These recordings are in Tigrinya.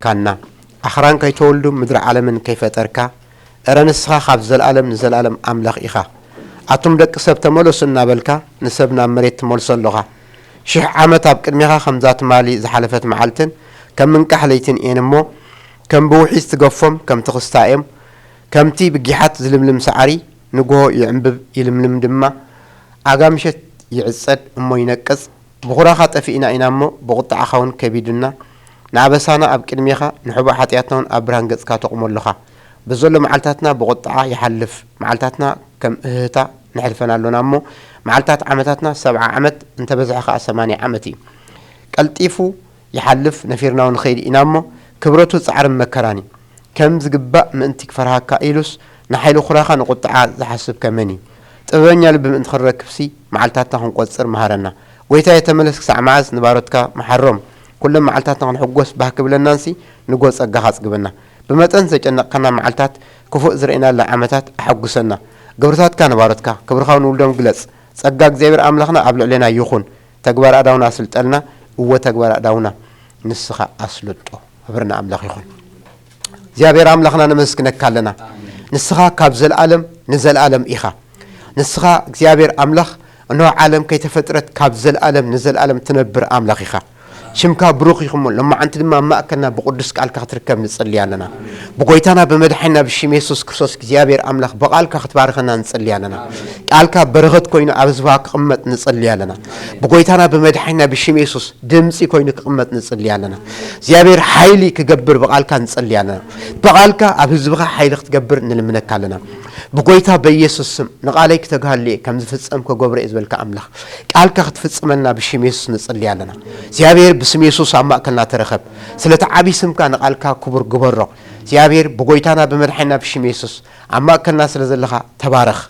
ካና። ኣኽራን ከይተወልዱ ምድሪ ዓለምን ከይፈጠርካ፣ እረ ንስኻ ካብ ዘለኣለም ንዘለኣለም ኣምላኽ ኢኻ። ኣቱም ደቂ ሰብ ተመለሱ እናበልካ ንሰብ ናብ መሬት ትመልሶ ኣለኻ። ሽሕ ዓመት ኣብ ቅድሜኻ ከምዛ ትማሊ ዝሓለፈት መዓልትን ከም ምንቃሕ ለይትን እየን እሞ፣ ከም ብውሒዝ ትገፎም ከምቲ ክስታ እዮም። ከምቲ ብጊሓት ዝልምልም ሳዕሪ ንግሆ ይዕምብብ ይልምልም ድማ፣ ኣጋ ምሸት ይዕጸድ እሞ ይነቅጽ። ብኹራኻ ጠፊእና ኢና እሞ ብቑጥዓኻ እውን ከቢዱና። ንኣበሳና ኣብ ቅድሜኻ ንሕቡእ ሓጢኣትና እውን ኣብ ብርሃን ገጽካ ተቑሞ ኣለኻ። ብዘሎ መዓልታትና ብቑጥዓ ይሓልፍ። መዓልታትና ከም እህህታ ነሕልፈን ኣሎና እሞ፣ መዓልታት ዓመታትና ሰብዓ ዓመት እንተበዝሐ ኸኣ ሰማንያ ዓመት እዩ። ቀልጢፉ ይሓልፍ፣ ነፊርናው ንኸይድ ኢና እሞ፣ ክብረቱ ጻዕርን መከራን እዩ። ከም ዝግባእ ምእንቲ ክፈርሃካ ኢሉስ፣ ንሓይሊ ኹራኻ ንቑጥዓ ዝሓስብ ከመን እዩ? ጥበበኛ ልቢ ምእንቲ ክንረክብሲ፣ መዓልታትና ክንቆጽር መሃረና። ጐይታየ፣ ተመለስ፣ ክሳዕ መዓዝ ንባሮትካ መሓሮም? ኩለን መዓልታትና ክንሕጎስ ባህ ክብለናንሲ፣ ንጎ ጸጋኻ ኣጽግበና። ብመጠን ዘጨነቕካና መዓልታት፣ ክፉእ ዝረእናላ ዓመታት ኣሐጉሰና። ግብርታትካ ንባሮትካ፣ ክብርኻ ንውልዶም ግለጽ። ጸጋ እግዚኣብሔር ኣምላኽና ኣብ ልዕሌና ይኹን። ተግባር ኣእዳውና ኣስልጠልና፣ እወ ተግባር ኣእዳውና ንስኻ ኣስልጦ። ክብሪ ንኣምላኽ ይኹን። እግዚኣብሔር ኣምላኽና ነመስግነካ ኣለና። ንስኻ ካብ ዘለኣለም ንዘለኣለም ኢኻ። ንስኻ እግዚኣብሔር ኣምላኽ እንሆ ዓለም ከይተፈጥረት ካብ ዘለኣለም ንዘለኣለም ትነብር ኣምላኽ ኢኻ። ሽምካ ብሩኽ ይኹን። ሎማዓንቲ ድማ ኣብ ማእከልና ብቕዱስ ቃልካ ክትርከብ ንጽሊ ኣለና። ብጎይታና ብመድሓኒና ብሽም የሱስ ክርስቶስ እግዚኣብሔር ኣምላኽ ብቓልካ ክትባርኸና ንጽሊ ኣለና። ቃልካ በረኸት ኮይኑ ኣብ ህዝብኻ ክቕመጥ ንጽሊ ኣለና። ብጎይታና ብመድሓኒና ብሽም የሱስ ድምጺ ኮይኑ ክቕመጥ ንጽሊ ኣለና። እግዚኣብሔር ሓይሊ ክገብር ብቓልካ ንጽሊ ኣለና። ብቓልካ ኣብ ህዝብኻ ሓይሊ ክትገብር ንልምነካ ኣለና። ብጎይታ በኢየሱስ ስም ንቓለይ ክተግሃሉ እየ፣ ከም ዝፍጸም ክገብሮ እየ ዝበልካ ኣምላኽ፣ ቃልካ ክትፍጽመልና ብሽም የሱስ ንጽሊ ኣለና። እግዚኣብሔር ብስም የሱስ ኣብ ማእከልና ተረኸብ። ስለቲ ዓቢ ስምካ ንቓልካ ክቡር ግበሮ። እግዚኣብሔር ብጎይታና ብመድሓኒና ብሽም የሱስ ኣብ ማእከልና ስለ ዘለኻ ተባረኽ።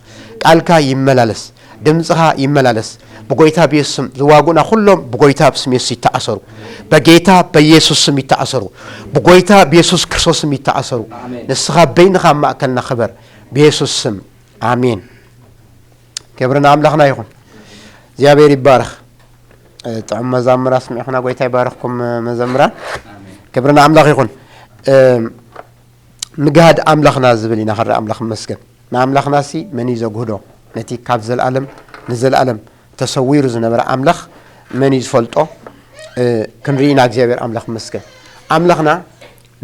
ቃልካ ይመላለስ፣ ድምጽኻ ይመላለስ። ብጎይታ ብየሱስ ስም ዝዋጉና ኩሎም ብጎይታ ብስም የሱስ ይተኣሰሩ። በጌታ በኢየሱስ ስም ይተኣሰሩ። ብጎይታ ብየሱስ ክርስቶስ ስም ይተኣሰሩ። ኣሜን። ንስኻ በይንኻ ኣብ ማእከልና ክበር። ብየሱስ ስም ኣሜን። ክብሪ ንኣምላኽና ይኹን። እግዚኣብሔር ይባረኽ። እ፣ ጥዑም መዛሙር ኣስሚዕኹና፣ ጎይታ ይባረኽኩም፣ እ፣ መዘምራን። ኣሜን። ክብሪ ንኣምላኽ ይኹን። እ፣ ምግሃድ ኣምላኽና ዝብል ኢና ክንርኢ፣ ኣምላኽ ይመስገን። ንኣምላኽናሲ መን እዩ ዘግህዶ? ነቲ ካብ ዘለኣለም ንዘለኣለም ተሰዊሩ ዝነበረ ኣምላኽ መን እዩ ዝፈልጦ? እ፣ ክንርኢ ኢና፣ እግዚኣብሔር ኣምላኽ ይመስገን። ኣምላኽና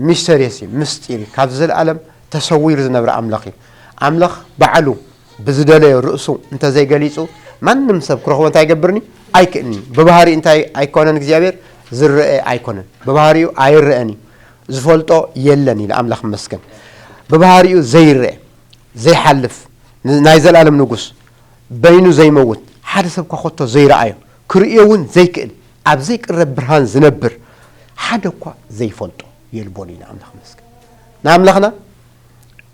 ሚስተርየስ እዩ፣ ምስጢር እዩ። ካብ ዘለኣለም ተሰዊሩ ዝነበረ ኣምላኽ እዩ። ኣምላኽ ባዕሉ ብዝደለዮ ርእሱ እንተዘይገሊጹ፣ ማንም ሰብ ክረኽቦ እንታይ ይገብርኒ? ኣይክእልኒ። ብባህሪኡ እንታይ ኣይኮነን እግዚኣብሔር? ዝረአ ኣይኮነን። ብባህሪኡ ኣይረአን እዩ። ዝፈልጦ የለን ኢሉ ኣምላኽ ይመስገን። ብባህሪኡ ዘይረአ፣ ዘይሓልፍ፣ ን-፣ ናይ ዘለኣለም ንጉስ፣ በይኑ ዘይመውት፣ ሓደ ሰብ እኳ ከቶ ዘይረኣዮ፣ ክርእዮ እውን ዘይክእል፣ ኣብ ዘይቅረብ ብርሃን ዝነብር፣ ሓደ እኳ ዘይፈልጦ የልቦን ኢሉ ኣምላኽ ይመስገን። ንኣምላኽና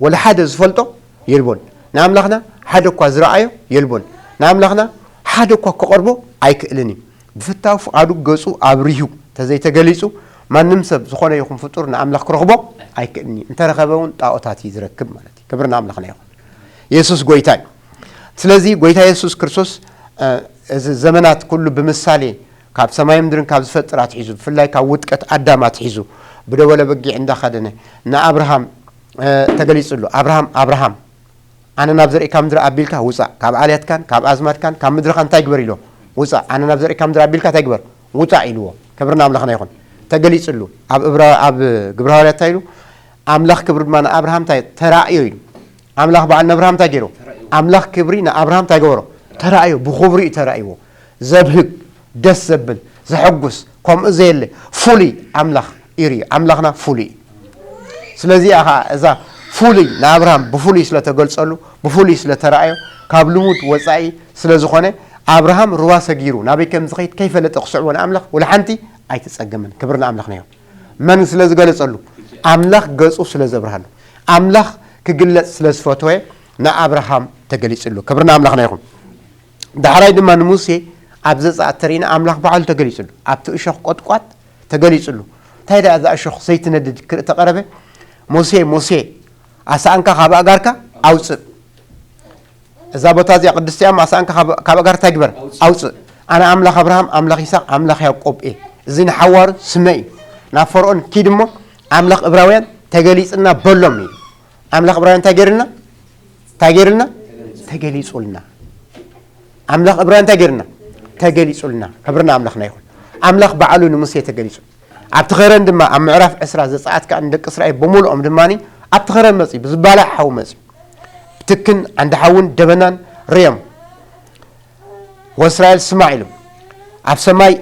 ወላ ሓደ ዝፈልጦ የልቦን። ንኣምላኽና ሓደ እኳ ዝረኣዮ የልቦን። ንኣምላኽና ሓደ እኳ ክቐርቦ ኣይክእልን እዩ። ብፍታው ፍቓዱ ገጹ ኣብሪሁ ተዘይተገሊጹ፣ ማንም ሰብ ዝኾነ ይኹን ፍጡር ንኣምላኽ ክረኽቦ ኣይክእልን እዩ። እንተረኸበ እውን ጣዖታት እዩ ዝረክብ ማለት እዩ። ክብሪ ንኣምላኽና ይኹን። የሱስ ጎይታ እዩ። ስለዚ ጎይታ የሱስ ክርስቶስ፣ እ፣ እዚ ዘመናት ኩሉ ብምሳሌ ካብ ሰማይ ምድርን ካብ ዝፈጥር ኣትሒዙ፣ ብፍላይ ካብ ውድቀት ኣዳም ኣትሒዙ፣ ብደወለ በጊዕ እንዳኸደነ ንኣብርሃም፣ እ፣ ተገሊጹሉ። ኣብርሃም፣ ኣብርሃም፣ ኣነ ናብ ዘርእካ ምድሪ ኣቢልካ ውጻእ፣ ካብ ኣልያትካን ካብ ኣዝማድካን ካብ ምድርኻ እንታይ ግበር ኢልዎ? ውጻእ። ኣነ ናብ ዘርእካ ምድሪ ኣቢልካ እንታይ ግበር? ውጻእ ኢልዎ። ክብሪ ንኣምላኽና ይኹን። ተገሊጹሉ። ኣብ እብራ-፣ ኣብ ግብረ ሃዋርያት እንታይ ኢሉ? ኣምላኽ ክብሪ ድማ ንኣብርሃም እንታይ ተራእዮ ኢሉ። ኣምላኽ በዓል ንኣብርሃም እንታይ ገይሩ? ኣምላኽ ክብሪ ንኣብርሃም እንታይ ገበሮ? ተራእዮ። ብኽብሪ እዩ ተራእይዎ። ዘብህግ፣ ደስ ዘብል፣ ዘሐጉስ፣ ከምኡ ዘየለ፣ ፍሉይ ኣምላኽ እዩ። ኣምላኽና ፍሉይ እዩ። ስለዚኣ ኸዓ እዛ ፍሉይ ንኣብርሃም ብፍሉይ ስለ ተገልጸሉ፣ ብፍሉይ ስለ ተራእዮ፣ ካብ ልሙድ ወጻኢ ስለ ዝኾነ፣ ኣብርሃም ሩባ ሰጊሩ ናበይ ከም ዝኸይድ ከይፈለጠ ክስዕቦ ንኣምላኽ ወላ ሓንቲ ኣይተጸገመን። ክብሪ ንኣምላኽና ይኹን። መን ስለ ዝገለጸሉ? ኣምላኽ ገጹ ስለ ዘብርሃሉ። ኣምላኽ ክግለጽ ስለ ዝፈተወ ንኣብርሃም ተገሊጽሉ። ክብሪ ንኣምላኽና ይኹን። ዳሕራይ ድማ ንሙሴ ኣብ ዘጸኣት ተሪእና ኣምላኽ ባዕሉ ተገሊጽሉ። ኣብቲ እሾኽ ቆጥቋጥ ተገሊጽሉ። እንታይ ደኣ እዛ እሾኽ ዘይትነድድ ክርኢ ተቐረበ? "ሙሴ፣ ሙሴ፣ ኣሳእንካ ካብ ኣእጋርካ ኣውጽእ." እዛ ቦታ እዚኣ ቅድስቲ እያ፣ ኣሳእንካ ካብ፣ ካብ ኣእጋር እንታይ ግበር? ኣውጽእ። ኣነ ኣምላኽ ኣብርሃም፣ ኣምላኽ ይስሐቅ፣ ኣምላኽ ያዕቆብ እየ። እዚ ንሓዋሩ ስመ እዩ። ናብ ፈርኦን ኪድ እሞ ኣምላኽ እብራውያን ተገሊጽና በሎም እዩ። ኣምላኽ እብራውያን እንታይ ገይርልና? እንታይ ገይርልና? ተገሊጹልና። ኣምላኽ እብራውያን እንታይ ገይርልና? ተገሊጹልና። ክብርና ኣምላኽና ይኹን። ኣምላኽ ባዕሉ ንሙሴ ተገሊጹ። ኣብቲ ኸረን ድማ ኣብ ምዕራፍ ዕስራ ዘጸኣት ከኣ ንደቂ እስራኤል ብምሉኦም ድማ ኣብቲ ኸረን መጺኡ፣ ብዝባላዕ ሓዊ መጺኡ። ብትክን ዓንዲ ሓውን ደበናን ርእዮም። ወእስራኤል ስማዕ ኢሉ፣ ኣብ ሰማይ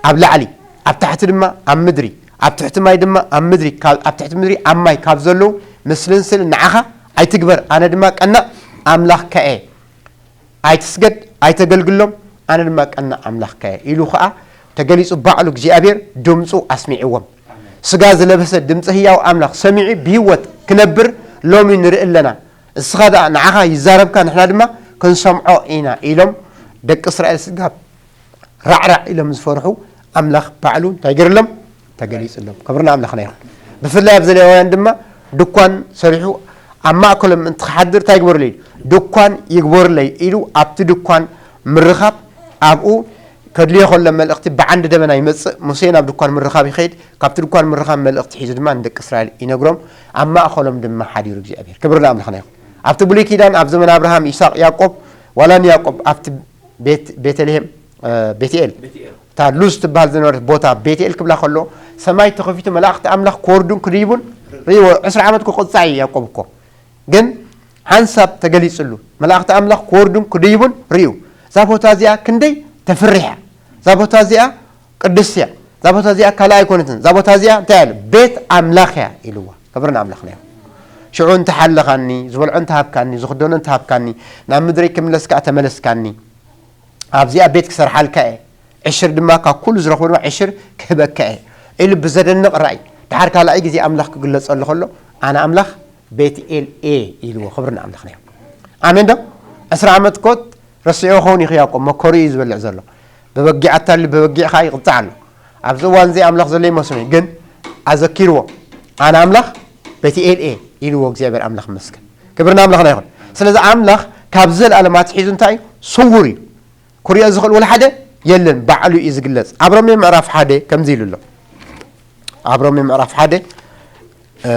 ኣብ ላዕሊ፣ ኣብ ታሕቲ ድማ ኣብ ምድሪ፣ ኣብ ትሕቲ ማይ ድማ ኣብ ምድሪ፣ ካብ ኣብ ትሕቲ ምድሪ ኣብ ማይ ካብ ዘለዉ ምስልን ስእልን ንዓኻ ኣይትግበር፣ ኣነ ድማ ቀናእ ኣምላኽካ እየ። ኣይትስገድ፣ ኣይተገልግሎም፣ ኣነ ድማ ቀናእ ኣምላኽካ እየ ኢሉ ኸኣ ተገሊጹ ባዕሉ እግዚኣብሔር ድምፁ ኣስሚዕዎም። ስጋ ዝለበሰ ድምፂ ህያው ኣምላኽ ሰሚዑ ብህይወት ክነብር ሎሚ ንርኢ ኣለና። እስኻ ደኣ ንዓኻ ይዛረብካ ንሕና ድማ ክንሰምዖ ኢና ኢሎም ደቂ እስራኤል ስጋብ ራዕራዕ ኢሎም ዝፈርሑ ኣምላኽ ባዕሉ እንታይ ገይርሎም? ተገሊጽሎም። ክብርና ኣምላኽና ይኹን። ብፍላይ ኣብዚ ሌዋውያን ድማ ድኳን ሰሪሑ ኣብ ማእከሎም ምእንቲ ክሓድር እንታይ ይግበሩለይ? ድኳን ይግበሩለይ ኢሉ ኣብቲ ድኳን ምርኻብ ኣብኡ ከድልዮ ከሎ መልእኽቲ ብዓንዲ ደበና ይመጽእ። ሙሴ ናብ ድኳን ምርኻብ ይኸይድ። ካብቲ ድኳን ምርኻብ መልእኽቲ ሒዙ ድማ ንደቂ እስራኤል ይነግሮም። ኣብ ማእከሎም ድማ ሓዲሩ እግዚኣብሔር። ክብሪ ንኣምላኽና ይኹን። ኣብቲ ብሉይ ኪዳን ኣብ ዘመን ኣብርሃም፣ ይስሐቅ፣ ያዕቆብ ዋላ ንያዕቆብ ኣብቲ ቤት ቤተልሔም እ፣ ቤትኤል ቤትኤል። እታ ሉዝ ትበሃል ዝነበረት ቦታ ቤትኤል ክብላ ከሎ ሰማይ ተኸፊቱ መላእኽቲ ኣምላኽ ክወርዱን ክድይቡን ርእይዎ። ዕስራ ዓመት ክቕጻዕ እዩ ያዕቆብ እኮ። ግን ሓንሳብ ተገሊጽሉ። መላእኽቲ ኣምላኽ ክወርዱን ክድይቡን ርእዩ። እዛ ቦታ እዚኣ ክንደይ ተፍርሕ እያ። እዛ ቦታ እዚኣ ቅድስቲ እያ። እዛ ቦታ እዚኣ ካልእ ኣይኮነትን። እዛ ቦታ እዚኣ እንታይ ኣለ? ቤት ኣምላኽ እያ ኢልዋ። ክብሪ ንኣምላኽና ይኹን። ሽዑ እንተሓለኻኒ፣ ዝበልዖ እንተሃብካኒ፣ ዝኽደኖ እንተሃብካኒ፣ ናብ ምድረይ ክምለስ ከኣ ተመለስካኒ። ኣብዚኣ ቤት ክሰርሓልካ እየ፣ ዕሽር ድማ ካብ ኩሉ ዝረኽቦ ድማ ዕሽር ክህበካ እየ ኢሉ ብዘደንቕ ራእይ። ድሓር ካልኣይ ግዜ ኣምላኽ ክግለጸሉ ከሎ፣ ኣነ ኣምላኽ ቤትኤል እየ ኢልዎ። ክብሪ ንኣምላኽና ይኹን። ኣሜን ዶ? ዕስራ ዓመት ኮት ረሲዑ ክኸውን ይኽእል እኮ፣ መከሩ እዩ ዝበልዕ ዘሎ። ብበጊዕ ኣታሊሉ ብበጊዕ ኸዓ ይቕጻዕ ኣሎ። ኣብዚ እዋን እዚ ኣምላኽ ዘሎ ይመስሉ፣ ግን ኣዘኪርዎ፣ ኣነ ኣምላኽ ቤትኤል እየ ኢልዎ እግዚኣብሔር ኣምላኽ ይመስገን። ክብሪ ንኣምላኽና ይኹን። ስለዚ ኣምላኽ ካብ ዘለኣለም ኣትሒዙ እንታይ እዩ? ስዉር እዩ። ክሪኦ ዝኽእል ወላ ሓደ የለን፣ ባዕሉ እዩ ዝግለጽ። ኣብ ሮሜ ምዕራፍ ሓደ ከምዚ ኢሉ ኣሎ። ኣብ ሮሜ ምዕራፍ ሓደ፣ እ፣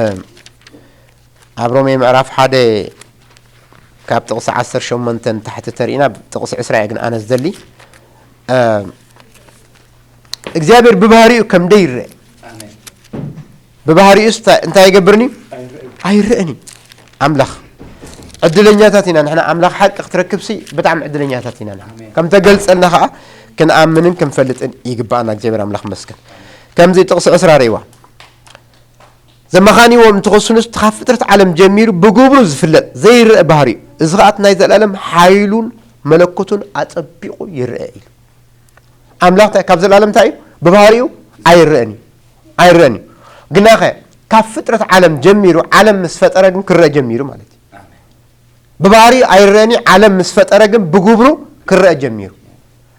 ኣብ ሮሜ ምዕራፍ ሓደ ካብ ጥቕሲ ዓሰርተ ሸሞንተ ንታሕቲ ተሪእና፣ ጥቕሲ ዕስራ እየ ግን ኣነ ዝደሊ። እ፣ እግዚኣብሔር ብባህሪኡ ከም ደይረአ፣ ኣሜን። ብባህሪኡስ እንታይ፣ እንታይ ይገብርኒ? ኣይረአን። ኣይረአን እዩ። ኣምላኽ ዕድለኛታት ኢና ንሕና። ኣምላኽ ሓቂ ክትረክብሲ ብጣዕሚ ዕድለኛታት ኢና ንሕና። ኣሜን። ከም ተገልጸልና ኸዓ ክንኣምንን ክንፈልጥን ይግባኣና። እግዚኣብሔር ኣምላኽ ይመስገን። ከምዚ ጥቕሲ ዕስራ ርእይዋ። ዘመኻንይዎም እንትኸስኑስ ካብ ፍጥረት ዓለም ጀሚሩ ብግብሩ ዝፍለጥ ዘይረአ ባህሪኡ፣ እዚ ኸዓ እቲ ናይ ዘለኣለም ሓይሉን መለኮቱን ኣጸቢቑ ይረአ ኢሉ። ኣምላኽ እንታይ፣ ካብ ዘለኣለም እንታይ እዩ? ብባህሪኡ ኣይረአን እዩ። ኣይረአን እዩ። ግናኸ ካብ ፍጥረት ዓለም ጀሚሩ፣ ዓለም ምስ ፈጠረ ግን ክረአ ጀሚሩ ማለት እዩ። ብባህሪኡ ኣይረአን እዩ፣ ዓለም ምስ ፈጠረ ግን ብግብሩ ክረአ ጀሚሩ።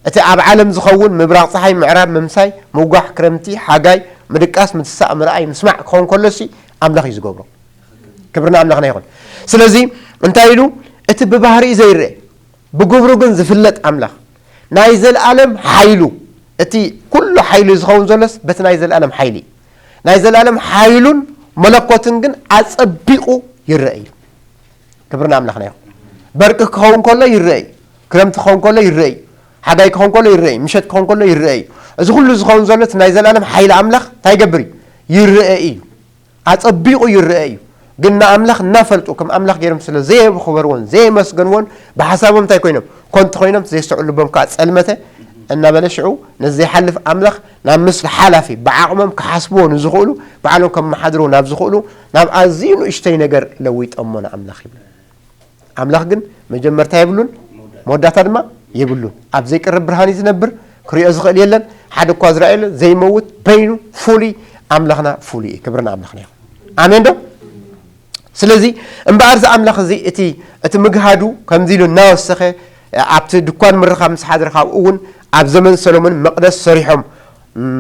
እቲ ኣብ ዓለም ዝኸውን ምብራቕ ጸሓይ፣ ምዕራብ፣ ምምሳይ፣ ምውጋሕ፣ ክረምቲ፣ ሓጋይ፣ ምድቃስ፣ ምትሳእ፣ ምርኣይ፣ ምስማዕ ክኸውን ከሎሲ ኣምላኽ እዩ ዝገብሮ። ክብሪ ንኣምላኽና ይኹን። ስለዚ እንታይ ኢሉ? እቲ ብባህሪኡ ዘይረአ ብግብሩ ግን ዝፍለጥ ኣምላኽ፣ ናይ ዘለኣለም ሓይሉ፣ እቲ ኩሉ ሓይሉ ዝኸውን ዘሎስ በቲ ናይ ዘለኣለም ሓይሊ እዩ። ናይ ዘለኣለም ሓይሉን መለኮትን ግን ኣጸቢቑ ይረአ እዩ። ክብሪ ንኣምላኽና ይኹን። በርቂ ክኸውን ከሎ ይረአ እዩ። ክረምቲ ክኸውን ከሎ ይረአ እዩ። ሓጋይ ክኸውን ከሎ ይረአ እዩ። ምሸት ክኸውን ከሎ ይረአ እዩ። እዚ ኩሉ ዝኸውን ዘሎ እቲ ናይ ዘለኣለም ሓይሊ ኣምላኽ እንታይ ይገብር እዩ? ይረአ እዩ። ኣጸቢቑ ይረአ እዩ። ግን ንኣምላኽ እናፈልጡ፣ ከም ኣምላኽ ገይሮም ስለ ዘየኽበርዎን ዘየመስገንዎን፣ ብሓሳቦም እንታይ ኮይኖም? ኮንቱ ኮይኖም፣ ዘየስተውዕሉ ልቦም ከኣ ጸልመተ እናበለ፣ ሽዑ ነዚ ዘይሓልፍ ኣምላኽ ናብ ምስሊ ሓላፊ፣ ብዓቕሞም ክሓስብዎ ንዝኽእሉ፣ ባዕሎም ከመሓድርዎ ናብ ዝኽእሉ፣ ናብ ኣዝዩ ንእሽተይ ነገር ለዊጦሞ ንኣምላኽ ይብሉ። ኣምላኽ ግን መጀመርታ የብሉን፣ መወዳእታ ድማ የብሉን። ኣብ ዘይቀርብ ብርሃን እዩ ዝነብር፣ ክሪኦ ዝኽእል የለን። ሓደ እኳ ዝረኣየ የለን፣ ዘይመውት፣ በይኑ፣ ፍሉይ፣ ኣምላኽና ፍሉይ እዩ። ክብሪ ንኣምላኽና ይኹን። ኣሜን ዶ? ስለዚ እምበኣር እዚ ኣምላኽ እዚ፣ እቲ፣ እቲ ምግሃዱ ከምዚ ኢሉ እናወሰኸ፣ ኣብቲ ድኳን ምርኻብ ምስ ሓደረ፣ ካብኡ እውን ኣብ ዘመን ሰሎሞን መቕደስ ሰሪሖም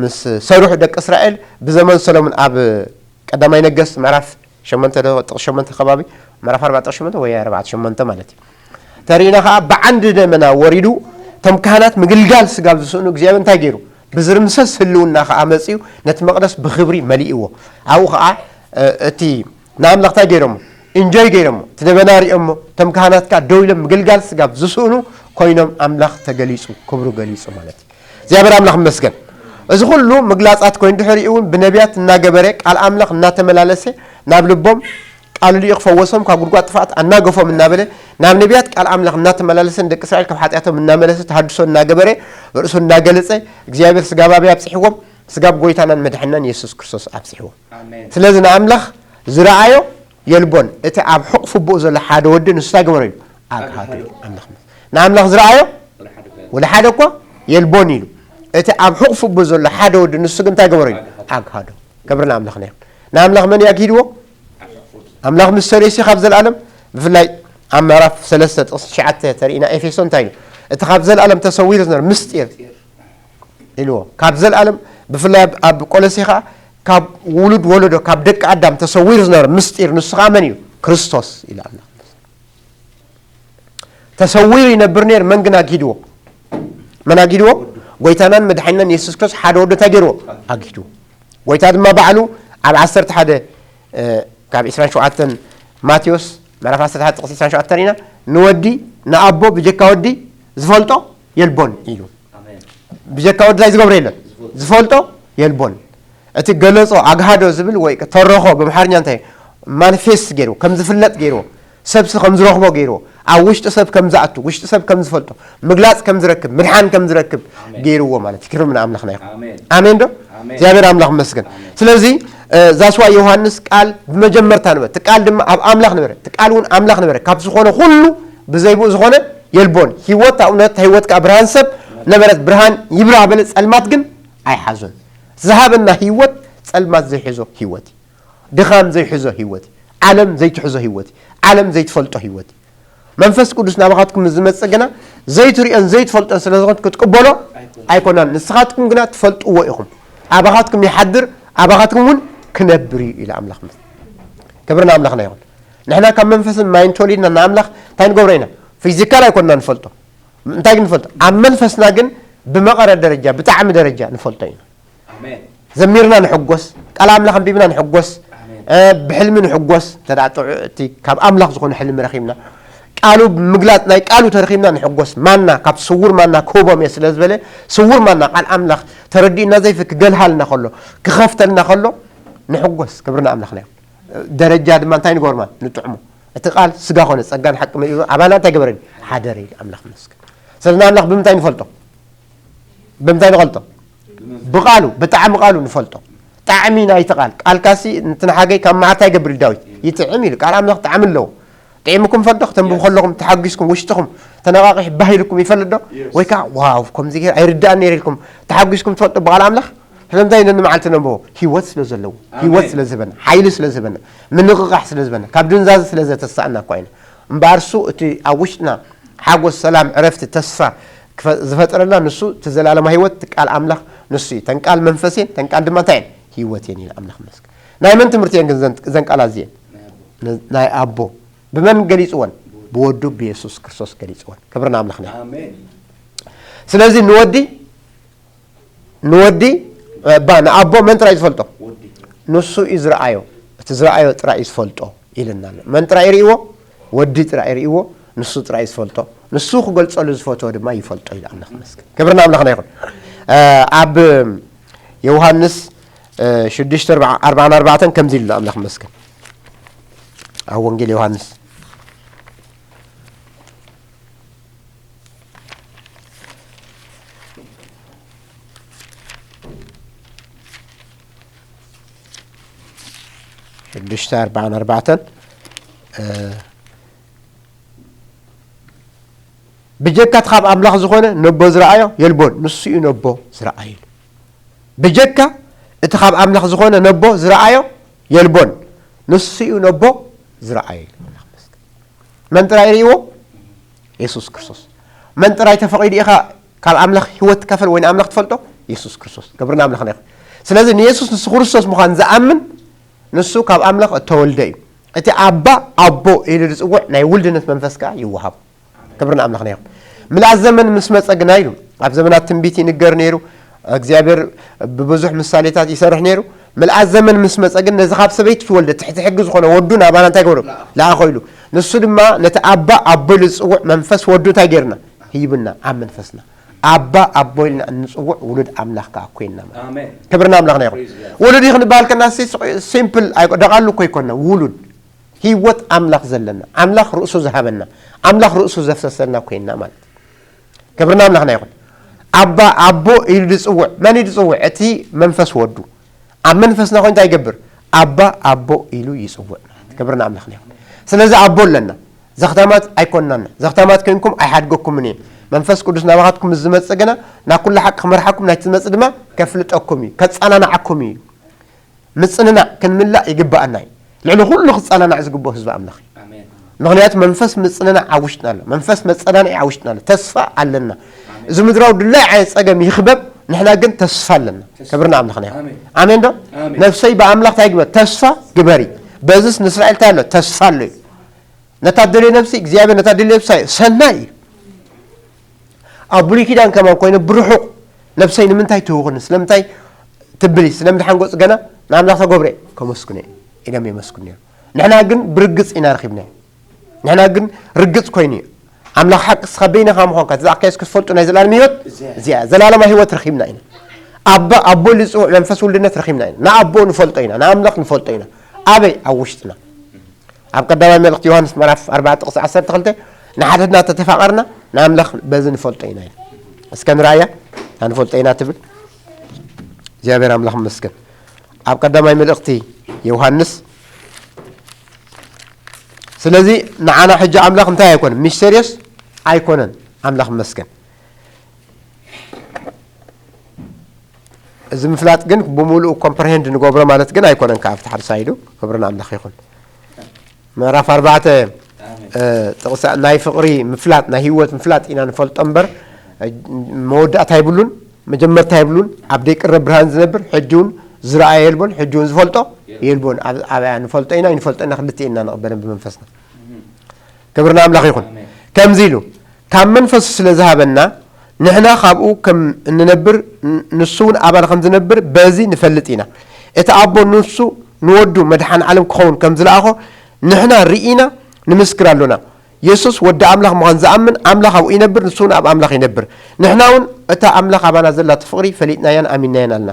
ምስ ሰርሑ ደቂ እስራኤል፣ ብዘመን ሰሎሞን ኣብ ቀዳማይ ነገስት ምዕራፍ ሸሞንተ ዶ፣ ጥቕሲ ሸሞንተ ከባቢ፣ ምዕራፍ ኣርባዕተ ጥቕሲ ሸሞንተ ወይ ኣርባዕተ ሸሞንተ ማለት እዩ። ተሪእና ኸዓ ብዓንዲ ደመና ወሪዱ፣ እቶም ካህናት ምግልጋል ስጋብ ዝስእኑ እግዚኣብሔር እንታይ ገይሩ? ብዝርምሰስ ህልውና ኸዓ መጺኡ ነቲ መቕደስ ብኽብሪ መሊእዎ። ኣብኡ ኸዓ እቲ ንኣምላኽ እንታይ ገይሮሞ? ኢንጆይ ገይሮሞ። እቲ ደበና ሪኦሞ። እቶም ካህናት ከኣ ደው ኢሎም ምግልጋል ስጋብ ዝስእኑ ኮይኖም ኣምላኽ ተገሊጹ፣ ክብሩ ገሊጹ ማለት እዩ። እግዚኣብሔር ኣምላኽ ይመስገን። እዚ ኩሉ ምግላጻት ኮይኑ ድሕሪኡ እውን ብነቢያት እናገበረ ቃል ኣምላኽ እናተመላለሰ ናብ ልቦም ቃል ልኡ ክፈወሶም ካብ ጉድጓድ ጥፋት ኣናገፎም እናበለ ናብ ነቢያት ቃል ኣምላኽ እናተመላለሰ ንደቂ እስራኤል ካብ ሓጢኣቶም እናመለሰ ተሃድሶ እናገበረ ርእሱ እናገለጸ እግዚኣብሔር ስጋብ ኣበይ ኣብጽሕዎም? ስጋብ ጎይታናን መድሕናን የሱስ ክርስቶስ ኣብጽሕዎም። ስለዚ ንኣምላኽ ዝረኣዮ የልቦን። እቲ ኣብ ሕቑፍ ኣቦኡ ዘሎ ሓደ ወዲ ንሱ እንታይ ገበሮ ኢሉ? ኣግሃዶ ኢሉ። ኣምላኽ ንኣምላኽ ዝረኣዮ ወላ ሓደ እኳ የልቦን ኢሉ። እቲ ኣብ ሕቑፍ ኣቦኡ ዘሎ ሓደ ወዲ ንሱ ግን እንታይ ገበሮ ኢሉ? ኣግሃዶ። ክብሪ ንኣምላኽና ይኹን። ንኣምላኽ መን እዩ ኣግሂድዎ? ኣምላኽ ምስጢር እዩ ካብ ዘለኣለም። ብፍላይ ኣብ ምዕራፍ ሰለስተ ጥቕሲ ትሽዓተ ተርእና ኤፌሶ እንታይ ኢሉ? እቲ ካብ ዘለኣለም ተሰዊሩ ዝነበረ ምስጢር ኢልዎ። ካብ ዘለኣለም ብፍላይ ኣብ- ኣብ ቆሎሴ ኸዓ ካብ ውሉድ ወለዶ ካብ ደቂ ኣዳም ተሰዊሩ ዝነበረ ምስጢር ንሱ ኸዓ መን እዩ? ክርስቶስ ኢሉ ኣሎ። ተሰዊሩ ይነብር ነይሩ። መን ግን ኣግሂድዎ? መን ኣግሂድዎ? ጎይታናን መድሓኒናን የሱስ ክርስቶስ ሓደ ወዱ እንታይ ገይርዎ? ኣግሂድዎ። ጎይታ ድማ ባዕሉ ኣብ ዓሰርተ ሓደ እ፣ ካብ ዕስራን ሸውዓተን ማቴዎስ ምዕራፍ ዓሰርተ ሓደ ጥቕሲ ዕስራን ሸውዓተን ኢና ንወዲ ንኣቦ ብጀካ ወዲ ዝፈልጦ የልቦን ኢሉ። ብጀካ ወዲ እንታይ ዝገብሮ የለን? ዝፈልጦ የልቦን። እቲ ገለጾ ኣግሃዶ ዝብል ወይ ተረኾ ብኣምሓርኛ እንታይ ማኒፌስት ገይሩ ከም ዝፍለጥ ገይሩ ሰብሲ ከም ዝረኽቦ ገይሩ ኣብ ውሽጢ ሰብ ከም ዝኣቱ ውሽጢ ሰብ ከም ዝፈልጦ ምግላጽ ከም ዝረክብ ምድሓን ከም ዝረክብ ገይርዎ ማለት እዩ። ክብሪ ንኣምላኽና ይኹን። ኣሜን። ኣሜን ዶ? ኣሜን። እግዚኣብሔር ኣምላኽ ይመስገን። ኣሜን። ስለዚ እ፣ ዛስዋ ዮሃንስ ቃል ብመጀመርታ ነበረ፣ እቲ ቃል ድማ ኣብ ኣምላኽ ነበረ፣ እቲ ቃል እውን ኣምላኽ ነበረ። ካብ ዝኾነ ኩሉ ብዘይ ብኡ ዝኾነ የልቦን። ህይወት ኣብነት ህይወት ከኣ ብርሃን ሰብ ነበረት። ብርሃን ይብራህ በለ፣ ጸልማት ግን ኣይሓዞን። ዝሃበና ህይወት ጸልማት ዘይሕዞ ህይወት እዩ። ድኻም ዘይሕዞ ህይወት እዩ። ዓለም ዘይትሕዞ ህይወት እዩ። ዓለም ዘይትፈልጦ ህይወት እዩ። መንፈስ ቅዱስ ናባኻትኩም ዝመጽእ ግና ዘይትርእዮን ዘይትፈልጦን ስለ ዝኾነ ክትቅበሎ ኣይኮናን። ንስኻትኩም ግና ትፈልጥዎ ኢኹም። ኣባኻትኩም ይሓድር፣ ኣባኻትኩም እውን ክነብር እዩ ኢሉ ኣምላኽ። ክብሪ ንኣምላኽና ይኹን። ንሕና ካብ መንፈስን ማይን ተወሊድና ንኣምላኽ እንታይ ንገብሮ ኢና? ፊዚካል ኣይኮንና ንፈልጦ። እንታይ ግን ንፈልጦ? ኣብ መንፈስና ግን ብመቐረ ደረጃ፣ ብጣዕሚ ደረጃ ንፈልጦ ኢና። ኣሜን። ዘሚርና ንሕጎስ፣ ቃል ኣምላኽ ኣንቢብና ንሕጎስ፣ ኣሜን። እ፣ ብሕልሚ ንሕጎስ። እንተ ደኣ ጥዑ-፣ እቲ ካብ ኣምላኽ ዝኾነ ሕልሚ ረኺብና፣ ቃሉ ምግላጽ ናይ ቃሉ ተረኺብና ንሕጎስ። ማና ካብ ስውር ማና ክህቦም እየ ስለ ዝበለ፣ ስውር ማና ቃል ኣምላኽ ተረዲእና ዘይፍ-፣ ክገልሃልና ከሎ፣ ክኸፍተልና ከሎ ንሕጎስ። ክብሪ ንኣምላኽና ይኹን። ደረጃ ድማ እንታይ ንገብርማ? ንጥዕሞ። እቲ ቃል ስጋ ኾነ፣ ጸጋን ሓቂ መሊኡ ኣባና እንታይ ገበረን? ሓደረ ኢሉ ኣምላኽ ይመስገን። ስለዚ ንኣምላኽ ብምንታይ ንፈልጦ? ብምንታይ ንፈልጦ? ብቃሉ፣ ብጣዕሚ ቃሉ ንፈልጦ። ጣዕሚ ናይቲ ቃል። ቃልካሲ ንትንሓገይ ካብ መዓት ኣይገብር ዳዊት። ይጥዕም ኢሉ። ቃል ኣምላኽ ጣዕሚ ኣለዎ። ጥዒምኩም ፈልጦ፣ ክተንብቡ ከለኹም ተሓጒስኩም፣ ውሽጥኹም ተነቓቒሕ ባህ ኢልኩም ይፈልጥ ዶ? ወይ ከዓ፣ "ዋው፣ ከምዚ ገይረ ኣይርዳእን ነይረ" ኢልኩም ተሓጒስኩም ትፈልጡ ብቃል ኣምላኽ? ስለምንታይ ነኒ መዓልቲ ነንብቦ? ህይወት ስለ ዘለዎ፣ ኣሜን። ህይወት ስለ ዝህበና፣ ሓይሊ ስለ ዝህበና፣ ምንቕቓሕ ስለ ዝህበና፣ ካብ ድንዛዘ ስለ ዘተሳእና እኳ ኢና። እምበኣር እሱ እቲ ኣብ ውሽጥና ሓጎስ፣ ሰላም፣ ዕረፍቲ፣ ተስፋ ክፈ-፣ ዝፈጥረልና ንሱ እቲ ዘላለማ ህይወት፣ እቲ ቃል ኣምላኽ ንሱ እዩ። እተን ቃል መንፈስ እየን፣ እተን ቃል ድማ እንታይ እየን? ህይወት እየን ኢሉ ኣምላኽ ይመስገን። ናይ መን ትምህርቲ እየን ግን ዘን-፣ ዘን ቃላት እዚአን? ናይ ኣቦ። ብመን ገሊጽወን? ብወዱ ብየሱስ ክርስቶስ ገሊጽወን። ክብሪ ንኣምላኽና ይኹን። ኣሜን። ስለዚ ንወዲ፣ ንወዲ፣ እ፣ ባ፣ ንኣቦ መን ጥራይ ዝፈልጦ? ወዲ። ንሱ እዩ ዝረኣዮ። እቲ ዝረኣዮ ጥራይ እዩ ዝፈልጦ ኢልና ኣሎ። መን ጥራይ ይርእይዎ? ወዲ ጥራይ ይርእይዎ። ንሱ ጥራይ እዩ ዝፈልጦ። ንሱ ክገልጸሉ ዝፈትዎ ድማ ይፈልጦ ኢሉ ኣምላኽ ይመስገን። ክብሪ ንኣምላኽና ይኹን። እ፣ ኣብ ዮሃንስ፣ እ፣ ሽዱሽተ ኣርባዓ፣ ኣርባዓን ኣርባዕተን ከምዚ ኢሉ ኣሎ ኣምላኽ ይመስገን። ኣብ ወንጌል ዮሃንስ ሽዱሽተ ኣርባዓን ኣርባዕተን፣ እ፣ ብጀካ እቲ ካብ ኣምላኽ ዝኾነ ነቦ ዝረኣዮ የልቦን፣ ንሱ እዩ ነቦ ዝረኣዮ ኢሉ። ብጀካ እቲ ካብ ኣምላኽ ዝኾነ ነቦ ዝረኣዮ የልቦን፣ ንሱ እዩ ነቦ ዝረኣዮ ኢሉ። መን ጥራይ ርእይዎ? የሱስ ክርስቶስ። መን ጥራይ ተፈቒዱ ኢኻ ካብ ኣምላኽ ህይወት ትካፈል ወይ ንኣምላኽ ትፈልጦ? የሱስ ክርስቶስ። ክብሪ ንኣምላኽና ይኹን። ስለዚ ንየሱስ ንሱ ክርስቶስ ምዃን ዝኣምን ንሱ ካብ ኣምላኽ እተወልደ እዩ። እቲ ኣባ ኣቦ ኢሉ ዝጽውዕ ናይ ውልድነት መንፈስ ከኣ ይወሃቦ። ክብሪ ንኣምላኽና ይኹን። ምልኣት ዘመን ምስ መጸ ግና ኢሉ ኣብ ዘመናት ትንቢት ይንገር ነይሩ። እግዚኣብሔር ብብዙሕ ምሳሌታት ይሰርሕ ነይሩ። ምልኣት ዘመን ምስ መጸ ግን ነዚ ካብ ሰበይቲ ትወልደ ትሕቲ ሕጊ ዝኾነ ወዱ ናባና እንታይ ገብሮ? ለኣኾ ኢሉ። ንሱ ድማ ነቲ ኣባ ኣቦ ኢሉ ዝጽውዕ መንፈስ ወዱ እንታይ ጌርና? ሂብና ኣብ መንፈስና። ኣባ ኣቦ ኢልና እንጽውዕ ውሉድ ኣምላኽ ከኣ ኮይንና ማለት እዩ። ክብርና ኣምላኽና ይኹን። ውሉድ እዩ ክንበሃል ከና ሲምፕል ደቓሉ እኮ ይኮንና። ውሉድ ህይወት ኣምላኽ ዘለና፣ ኣምላኽ ርእሱ ዝሃበና፣ ኣምላኽ ርእሱ ዘፍሰሰልና ኮይንና ማለት እዩ። ክብርና ኣምላኽና ይኹን። ኣባ ኣቦ ኢሉ ዝጽውዕ መን እዩ ዝጽውዕ? እቲ መንፈስ ወዱ ኣብ መንፈስና ኮይኑ እንታይ ይገብር? ኣባ ኣቦ ኢሉ ይጽውዕ። ክብርና ኣምላኽና ይኹን። ስለዚ ኣቦ ኣለና። ዘኽታማት ኣይኮንናና። ዘኽታማት ኮይንኩም ኣይሓድገኩምን እየ። መንፈስ ቅዱስ ናባኻትኩም ምስ ዝመጽእ ግና ናብ ኩሉ ሓቂ ክመርሓኩም፣ ናይቲ ዝመጽእ ድማ ከፍልጠኩም እዩ፣ ከጸናንዓኩም እዩ። ምጽንናዕ ክንምላእ ይግብኣና እዩ። ልዕሊ ኩሉ ክጸናናዕ ዝግብኦ ህዝቢ ኣምላኽ እዩ። ምኽንያቱ መንፈስ ምጽንናዕ ኣብ ውሽጥና ኣሎ። መንፈስ መጸናንዒ ኣብ ውሽጥና ኣሎ። ተስፋ ኣለና። እዚ ምድራዊ ድላይ ዓይነት ጸገም ይኽበብ፣ ንሕና ግን ተስፋ ኣለና። ክብርና ኣምላኽና ይኹን። ኣሜን ዶ? ነፍሰይ ብኣምላኽ እንታይ ግበር? ተስፋ ግበሪ። በዝስ ንእስራኤል እንታይ ኣሎ? ተስፋ ኣሎ እዩ። ነታ ደልዮ ነፍሲ እግዚኣብሔር ነታ ደልዮ ነፍሲ ሰናይ እዩ። ኣብ ብሉይ ኪዳን ከማን ኮይኑ ብርሑቕ ነፍሰይ ንምንታይ ትህውኽኒ? ስለምንታይ ትብሊ? ስለምድሓን ገጹ ገና ንኣምላኽ ተገብረ ከመስግኖ እየ ኢሎም የመስግኑ ነይሩ። ንሕና ግን ብርግጽ ኢና ረኺብናዮ። ንሕና ግን ርግጽ ኮይኑ እዩ። ኣምላኽ ሓቂ እስኻ በይንኻ ምዃንካ፣ እቲ ዝኣክያስ ክትፈልጡ ናይ ዘላለም ህይወት እዚኣ እያ። እዚኣ ዘላለማ ህይወት ረኺብና ኢና። ኣባ ኣቦ ኢሉ ዝጽውዕ መንፈስ ውልድነት ረኺብና ኢና። ንኣቦ ንፈልጦ ኢና፣ ንኣምላኽ ንፈልጦ ኢና። ኣበይ? ኣብ ውሽጥና። ኣብ ቀዳማይ መልእኽቲ ዮሃንስ ምዕራፍ ኣርባዕተ ጥቕሲ ዓሰርተ ክልተ ንሓድሕድና ተተፋቐርና ንኣምላኽ በዚ ንፈልጦ ኢና ኢሉ። እስከ ንርኣያ፣ እታ ንፈልጦ ኢና ትብል። እግዚኣብሔር ኣምላኽ ይመስገን። ኣብ ቀዳማይ መልእኽቲ ዮሃንስ። ስለዚ ንዓና ሕጂ ኣምላኽ እንታይ ኣይኮነን? ሚስተርዮስ ኣይኮነን። ኣምላኽ ይመስገን። እዚ ምፍላጥ ግን ብምሉኡ ኮምፕረሄንድ ንገብሮ ማለት ግን ኣይኮነን። ካብ ኣብቲ ሓደ ሳይዱ ክብሪ ንኣምላኽ ይኹን። ምዕራፍ ኣርባዕተ፣ ኣሜን። እ፣ ጥቕሲ ናይ ፍቕሪ ምፍላጥ፣ ናይ ህይወት ምፍላጥ ኢና ንፈልጦ እምበር፣ እ፣ መወዳእታ የብሉን፣ መጀመርታ የብሉን። ኣብ ደይቅረብ ብርሃን ዝነብር፣ ሕጂ እውን ዝረኣየ የልቦን፣ ሕጂ እውን ዝፈልጦ የልቦን። ኣብ፣ ኣብኣ ንፈልጦ ኢና፣ ይንፈልጦ ኢና፣ ክልተ ኢና ንቕበለን ብመንፈስና። እም። ክብሪ ንኣምላኽ ይኹን። ኣሜን። ከምዚ ኢሉ፣ ካብ መንፈሱ ስለ ዝሃበና፣ ንሕና ካብኡ ከም እንነብር፣ ን-፣ ንሱ እውን ኣባና ከም ዝነብር በዚ ንፈልጥ ኢና። እቲ ኣቦ ንሱ ንወዱ መድሓን ዓለም ክኸውን ከም ዝለኣኾ ንሕና ርኢና ንምስክር ኣሎና። የሱስ ወዲ ኣምላኽ ምዃን ዝኣምን፣ ኣምላኽ ኣብኡ ይነብር፣ ንሱ እውን ኣብ ኣምላኽ ይነብር። ንሕና እውን እታ ኣምላኽ ኣባና ዘላቶ ፍቕሪ ፈሊጥናያን ኣሚንናያን ኣልና።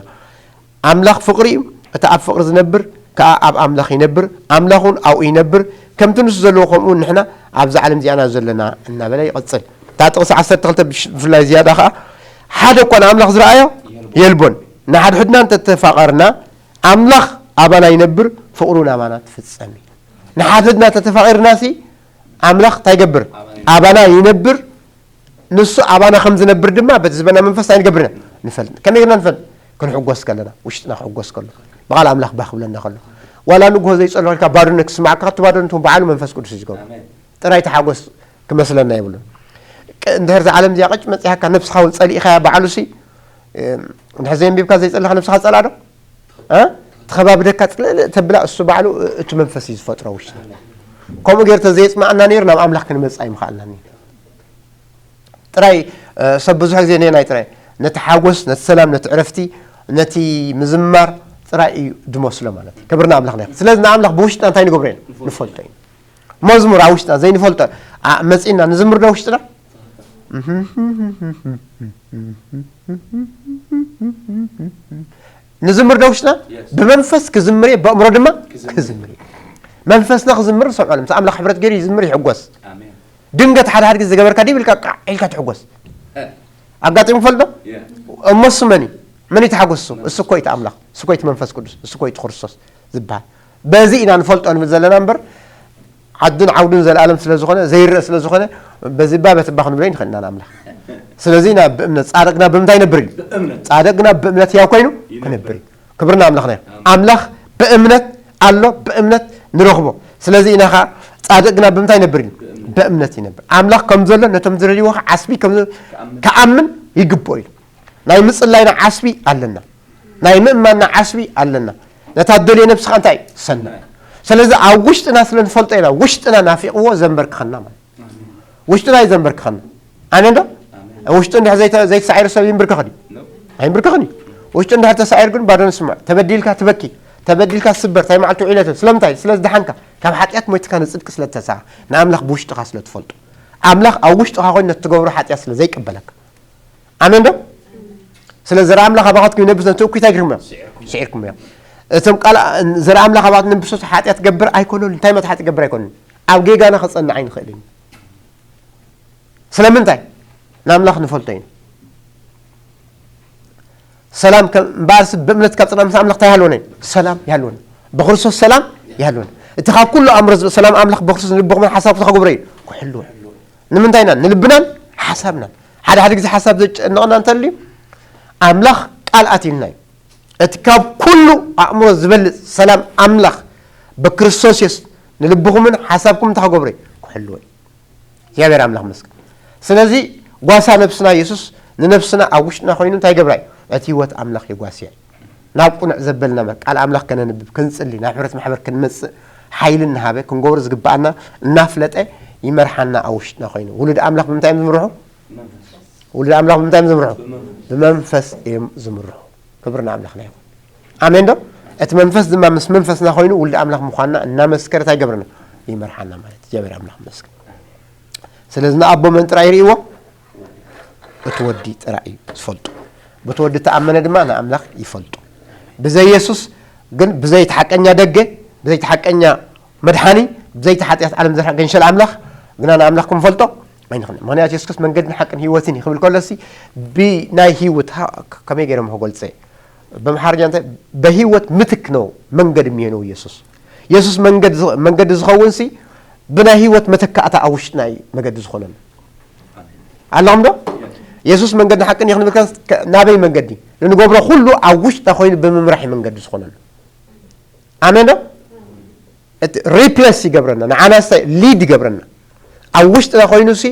ኣምላኽ ፍቕሪ እዩ። እቲ ኣብ ፍቕሪ ዝነብር ከኣ ኣብ ኣምላኽ ይነብር፣ ኣምላኽ እውን ኣብኡ ይነብር። ከምቲ ንሱ ዘለዎ፣ ከምኡ እውን ንሕና ኣብዛ ዓለም እዚኣ ኢና ዘለና፣ እናበለ ይቕጽል። እታ ጥቕሲ ዓሰርተ ክልተ ብሽ-፣ ብፍላይ ዝያዳ ከኣ፣ ሓደ እኳ ንኣምላኽ ዝረኣዮ የልቦን። ንሓድሕድና እንተተፋቐርና፣ ኣምላኽ ኣባና ይነብር፣ ፍቕሩ ናባና ትፍጸም እዩ። ንሓድሕድና ተተፋቒርናሲ፣ ኣምላኽ እንታይ ይገብር? ኣባና ይነብር። ንሱ ኣባና ከም ዝነብር ድማ በቲ ዝበና መንፈስ እንታይ ንገብር ኢና? ንፈልጥ። ከመይ ጌርና ንፈልጥ? ክንሕጎስ ከለና፣ ውሽጥና ክሕጎስ ከሎ፣ ብቓል ኣምላኽ ባህ ክብለና ከሎ። ዋላ ንግሆ ዘይጸለኹ ኢልካ ባዶነት ክስማዓካ፣ እቲ ባዶነት እውን ባዕሉ መንፈስ ቅዱስ እዩ ዝገብሮ። ኣሜን። ጥራይ ተሓጎስ ክመስለና የብሉን። ቅ-፣ እንድሕር እዛ ዓለም እዚኣ ቅጭ መጺኣካ፣ ነብስኻ እውን ጸሊእኻያ ባዕሉሲ፣ እም፣ እንድሕር ዘየንቢብካ ዘይጸለኻ ነብስኻ ጸልኣ ዶ? እ? እቲ ከባቢ ደካ ጽልእልእ ተብላ እሱ ባዕሉ እቲ መንፈስ እዩ ዝፈጥሮ ውሽጢ። ከምኡ ጌር ተዘየጽናዕና ነይሩ ናብ ኣምላኽ ክንመጽእ ኣይምኽኣልና ነይሩ። ጥራይ፣ እ፣ ሰብ ብዙሕ ግዜ ነናይ ጥራይ ነቲ ሓጎስ፣ ነቲ ሰላም፣ ነቲ ዕረፍቲ፣ ነቲ ምዝማር ጥራይ እዩ ድመስሎ ማለት እዩ። ክብርና ኣምላኽ ነይሩ። ስለዚ ንኣምላኽ ብውሽጥና እንታይ ንገብሮ ኢና? ንፈልጦ ኢና። መዝሙር ኣብ ውሽጥና ዘይንፈልጦ፣ ኣ፣ መጺእና ንዝምር ዶ ውሽጥና? ንዝምር ዶ ውሽጥና? የስ። ብመንፈስ ክዝምር እየ፣ በእምሮ ድማ ክዝምር። ክዝምር እየ። መንፈስና ክዝምር ንሰምዖ። ምስ ኣምላኽ ሕብረት ገይሩ ይዝምር፣ ይሕጎስ። ኣሜን። ድንገት ሓደ ሓደ ግዜ ዝገበርካ ዲብ ኢልካ ቃዕ ኢልካ ትሕጎስ። እ። ኣጋጢሙ ፈልጦ? የ። እሞ እሱ መን እዩ? መን እዩ ተሓጎስ እሱ? እሱ እኮ እዩ እቲ ኣምላኽ፣ እሱ እኮ እዩ እቲ መንፈስ ቅዱስ፣ እሱ እኮ እዩ እቲ ክርስቶስ ዝበሃል። በዚ ኢና ንፈልጦ ንብል ዘለና እምበር፣ ዓዱን ዓውዱን ዘለኣለም ስለ ዝኾነ፣ ዘይረእ ስለ ዝኾነ፣ በዚ እባ በቲ እባ ክንብሎ ይንኽእል ኢና ንኣምላኽ። ስለዚ ኢና ብእምነት፣ ጻድቕ ግና ብምንታይ ይነብር ኢሉ? ብእምነት። ጻድቕ ግና ብእምነት ሕያው ኮይኑ ይነብር። ክነብር እዩ። ክብሪ ንኣምላኽና ይኹን። ኣሜን። ኣምላኽ ብእምነት ኣሎ፣ ብእምነት ንረኽቦ። ስለዚ ኢና ኸዓ ጻድቕ ግና ብምንታይ ይነብር ኢሉ? ብእምነት። ብእምነት ይነብር። ኣምላኽ ከም ዘሎ ነቶም ዝደልይዎ ኸዓ ዓስቢ ከም ዝ-፣ ክኣምን። ክኣምን ይግብኦ ኢሉ። ናይ ምጽላይና ዓስቢ ኣለና። ናይ ምእማንና ዓስቢ ኣለና። ነታ እትደልዮ ነብስኻ እንታይ? ሰናይ። ስለዚ ኣብ ውሽጥና ስለ ንፈልጦ ኢና፣ ውሽጥና ናፊቕዎ ዘንበርክኸና ማለት እዩ። ውሽጥና እዩ ዘንበርክኸና። ኣሜን ዶ? ኣሜን። ውሽጡ እንድሕር ዘይተ-፣ ዘይተሳዒሩ ሰብ ይንብርከኽ ድዩ? ኖ። ኣይምብርከኽን እዩ። ውሽጡ እንድሕር ተሳዒሩ ግን ባዶ ንስምዕ። ተበዲልካ ትበኪ፣ ተበዲልካ ትስበር። ታይ መዓልቲ ውዒለቶ? ስለምንታይ? ስለ ዝደሓንካ። ካብ ሓጢኣት ሞይትካ ንጽድቂ ስለ እተሳኻ፣ ንኣምላኽ ብውሽጥኻ ስለ ትፈልጦ። ኣምላኽ ኣብ ውሽጥኻ ኮይኑ ነቲ ትገብሮ ሓጢኣት ስለ ዘይቅበለካ። ኣሜን ዶ? ስለ ዘርኢ ኣምላኽ ኣባኻትኩም ይነብስ፣ ነቲ እኩይ እንታይ ገርኩም እዮም? ስዒርኩም እዮም። እቶም ቃል ዘርኢ ኣምላኽ ኣባኻት ንብሶት ሓጢኣት ገብር ኣይኮነሉ። እንታይ ማለት ሓጢኣት ገብር ኣይኮነሉ? ኣብ ጌጋና ክጸንዕ ኣይንኽእልን። ስለምንታይ? ንኣምላኽ ንፈልጦ ኢና። ሰላም ከም እምበኣርሲ ብእምነት ካብ ጽና ምስ ኣምላኽ እንታይ ይሃልወና እዩ? ሰላም ይሃልወና። ብክርስቶስ ሰላም ይሃልወና። እቲ ካብ ኩሉ ኣእምሮ ዝብል ሰላም ኣምላኽ ብክርስቶስ ንልብኹምን ሓሳብኩም ክገብሮ እዩ። ክሕልዎ እዩ። ንምንታይ ኢና? ንልብናን ሓሳብናን። ሓደ ሓደ ግዜ ሓሳብ ዘጨንቕና እንተልዩ ኣምላኽ ቃል ኣትዩልና እዩ። እቲ ካብ ኩሉ ኣእምሮ ዝበልጽ ሰላም ኣምላኽ ብክርስቶስ የሱስ ንልብኹምን ሓሳብኩም እንታይ ክገብሮ እዩ? ክሕልዎ እዩ። እግዚኣብሔር ኣምላኽ መስገን። ስለዚ ጓሳ ነብስና የሱስ ንነብስና ኣብ ውሽጥና ኮይኑ እንታይ ይገብራ እዩ? እቲ ህይወት ኣምላኽ የጓስያ እዩ። ናብ ቅኑዕ ዘበልና መ-፣ ቃል ኣምላኽ ከነንብብ፣ ክንጽሊ፣ ናብ ሕብረት ማሕበር ክንመጽእ ሓይሊ እናሃበ ክንገብሮ ዝግብኣና እናፍለጠ ይመርሓና ኣብ ውሽጥና ኮይኑ። ውሉድ ኣምላኽ ብምንታይ እዮም ዝምርሑ? ውሉድ ኣምላኽ ብምንታይ እዮም ዝምርሑ? ብመንፈስ እዮም ዝምርሑ። ክብሪ ንኣምላኽና ይኹን። ኣሜን ዶ? እቲ መንፈስ ድማ ምስ መንፈስና ኮይኑ ውሉድ ኣምላኽ ምዃንና እናመስከረ እንታይ ይገብረና? ይመርሓና ማለት እዩ። እግዚኣብሔር ኣምላኽ ይመስገን። ስለዚ ንኣቦ መን ጥራይ ይርእይዎ? እቲ ወዲ ጥራይ እዩ ዝፈልጦ። በቲ ወዲ ተኣመነ ድማ ንኣምላኽ ይፈልጦ። ብዘይ የሱስ ግን ብዘይ እቲ ሓቀኛ ደገ፣ ብዘይ እቲ ሓቀኛ መድሓኒ፣ ብዘይ እቲ ሓጢኣት ዓለም ዘርሓ ገንሸል ኣምላኽ ግና ንኣምላኽ ክንፈልጦ ኣይንኽእልን። ምኽንያቱ የሱስ ክርስቶስ መንገድን ሓቅን ህይወትን እዩ ክብል ከሎሲ ብናይ ህይወት ሃ-፣ ከመይ ገይሮም ክገልጸ? በምሓርኛ እንታይ? በህይወት ምትክ ነው መንገድ የሚሆነው ኢየሱስ። የሱስ መንገድ ዝ-፣ መንገዲ ዝኸውን ሲ ብናይ ህይወት መተካእታ ኣብ ውሽጥና እዩ መገዲ ዝኾነና። ኣለኹም ዶ? የሱስ መንገድን ሓቅን እዩ ክንብል ከለና ናበይ መንገዲ? ንንገብሮ ኩሉ ኣብ ውሽጥና ኮይኑ ብምምራሕ እዩ መንገዲ ዝኾነና። ኣሜን ዶ? እቲ ሪፕለስ ይገብረና፣ ንዓና ስታይ ሊድ ይገብረና። ኣብ ውሽጥና ኮይኑ ሲ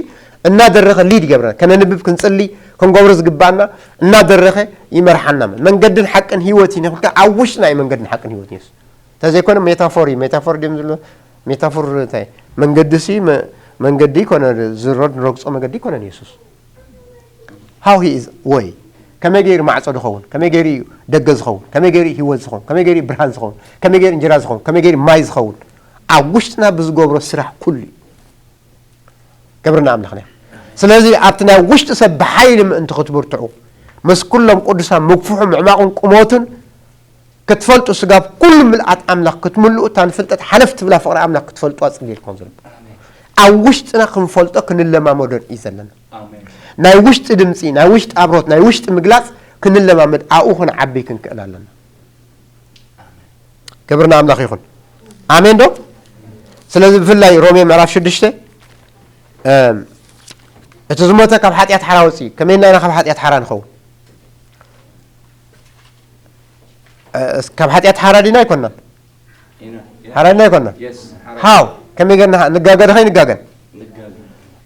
እናደረኸ ሊድ ይገብረና። ከነንብብ፣ ክንጽሊ፣ ክንገብሮ ዝግባኣና እናደረኸ ይመርሓና። መንገድን ሓቅን ህይወት እዩ ንኽልካ ኣብ ውሽጥና እዩ መንገድን ሓቅን ህይወት እዩ። እንተዘይኮነ ሜታፎር እዩ። ሜታፎር ድዮም ዝብሎ? ሜታፎር እንታይ? መንገዲ ሲ መ-፣ መንገዲ ይኮነ፣ ዝሮድ ንረግጾ መንገዲ ይኮነን የሱስ። How he is ወይ ከመይ ገይሩ ማዕጾ ዝኸውን፣ ከመይ ገይሩ እዩ ደገ ዝኸውን፣ ከመይ ገይሩ እዩ ህይወት ዝኸውን፣ ከመይ ገይሩ እዩ ብርሃን ዝኸውን፣ ከመይ ገይሩ እንጀራ ዝኸውን፣ ከመይ ገይሩ እዩ ማይ ዝኸውን፣ ኣብ ውሽጥና ብዝገብሮ ስራሕ ኩሉ እዩ። ክብሪ ንኣምላኽና ይኹን። ስለዚ ኣብቲ ናይ ውሽጢ ሰብ ብሓይሊ ምእንቲ ክትብርትዑ፣ ምስ ኩሎም ቅዱሳን ምግፍሑ ምዕማቑን ቁመቱን ክትፈልጡ፣ ስጋብ ኩሉ ምልኣት ኣምላኽ ክትምልኡ፣ እታ ንፍልጠት ሓለፍ ትብላ ፍቕሪ ኣምላኽ ክትፈልጡ ኣጽልየልኩም ዘሎ። ኣብ ውሽጥና ክንፈልጦ ክንለማመዶን እዩ ዘለና። ኣሜን። ናይ ውሽጢ ድምጺ፣ ናይ ውሽጢ ኣብሮት፣ ናይ ውሽጢ ምግላጽ ክንለማመድ፣ ኣብኡ ክንዓቢ ክንክእል ኣለና። ክብሪ ንኣምላኽ ይኹን። ኣሜን ዶ? ስለዚ ብፍላይ ሮሜ ምዕራፍ ሽዱሽተ፣ እም፣ እቲ ዝሞተ ካብ ሓጢኣት ሓራ ወፂኡ፣ ከመይ ኢልና ኢና ካብ ሓጢኣት ሓራ ንኸውን? እ፣ ካብ ሓጢኣት ሓራ ዲና ኣይኮንናን? ኢና። ሓራ ዲና ኣይኮንናን? የስ፣ ሓራ። ሃው፣ ከመይ ገና ንጋገ ዶ ከይንጋገን? ንጋገ።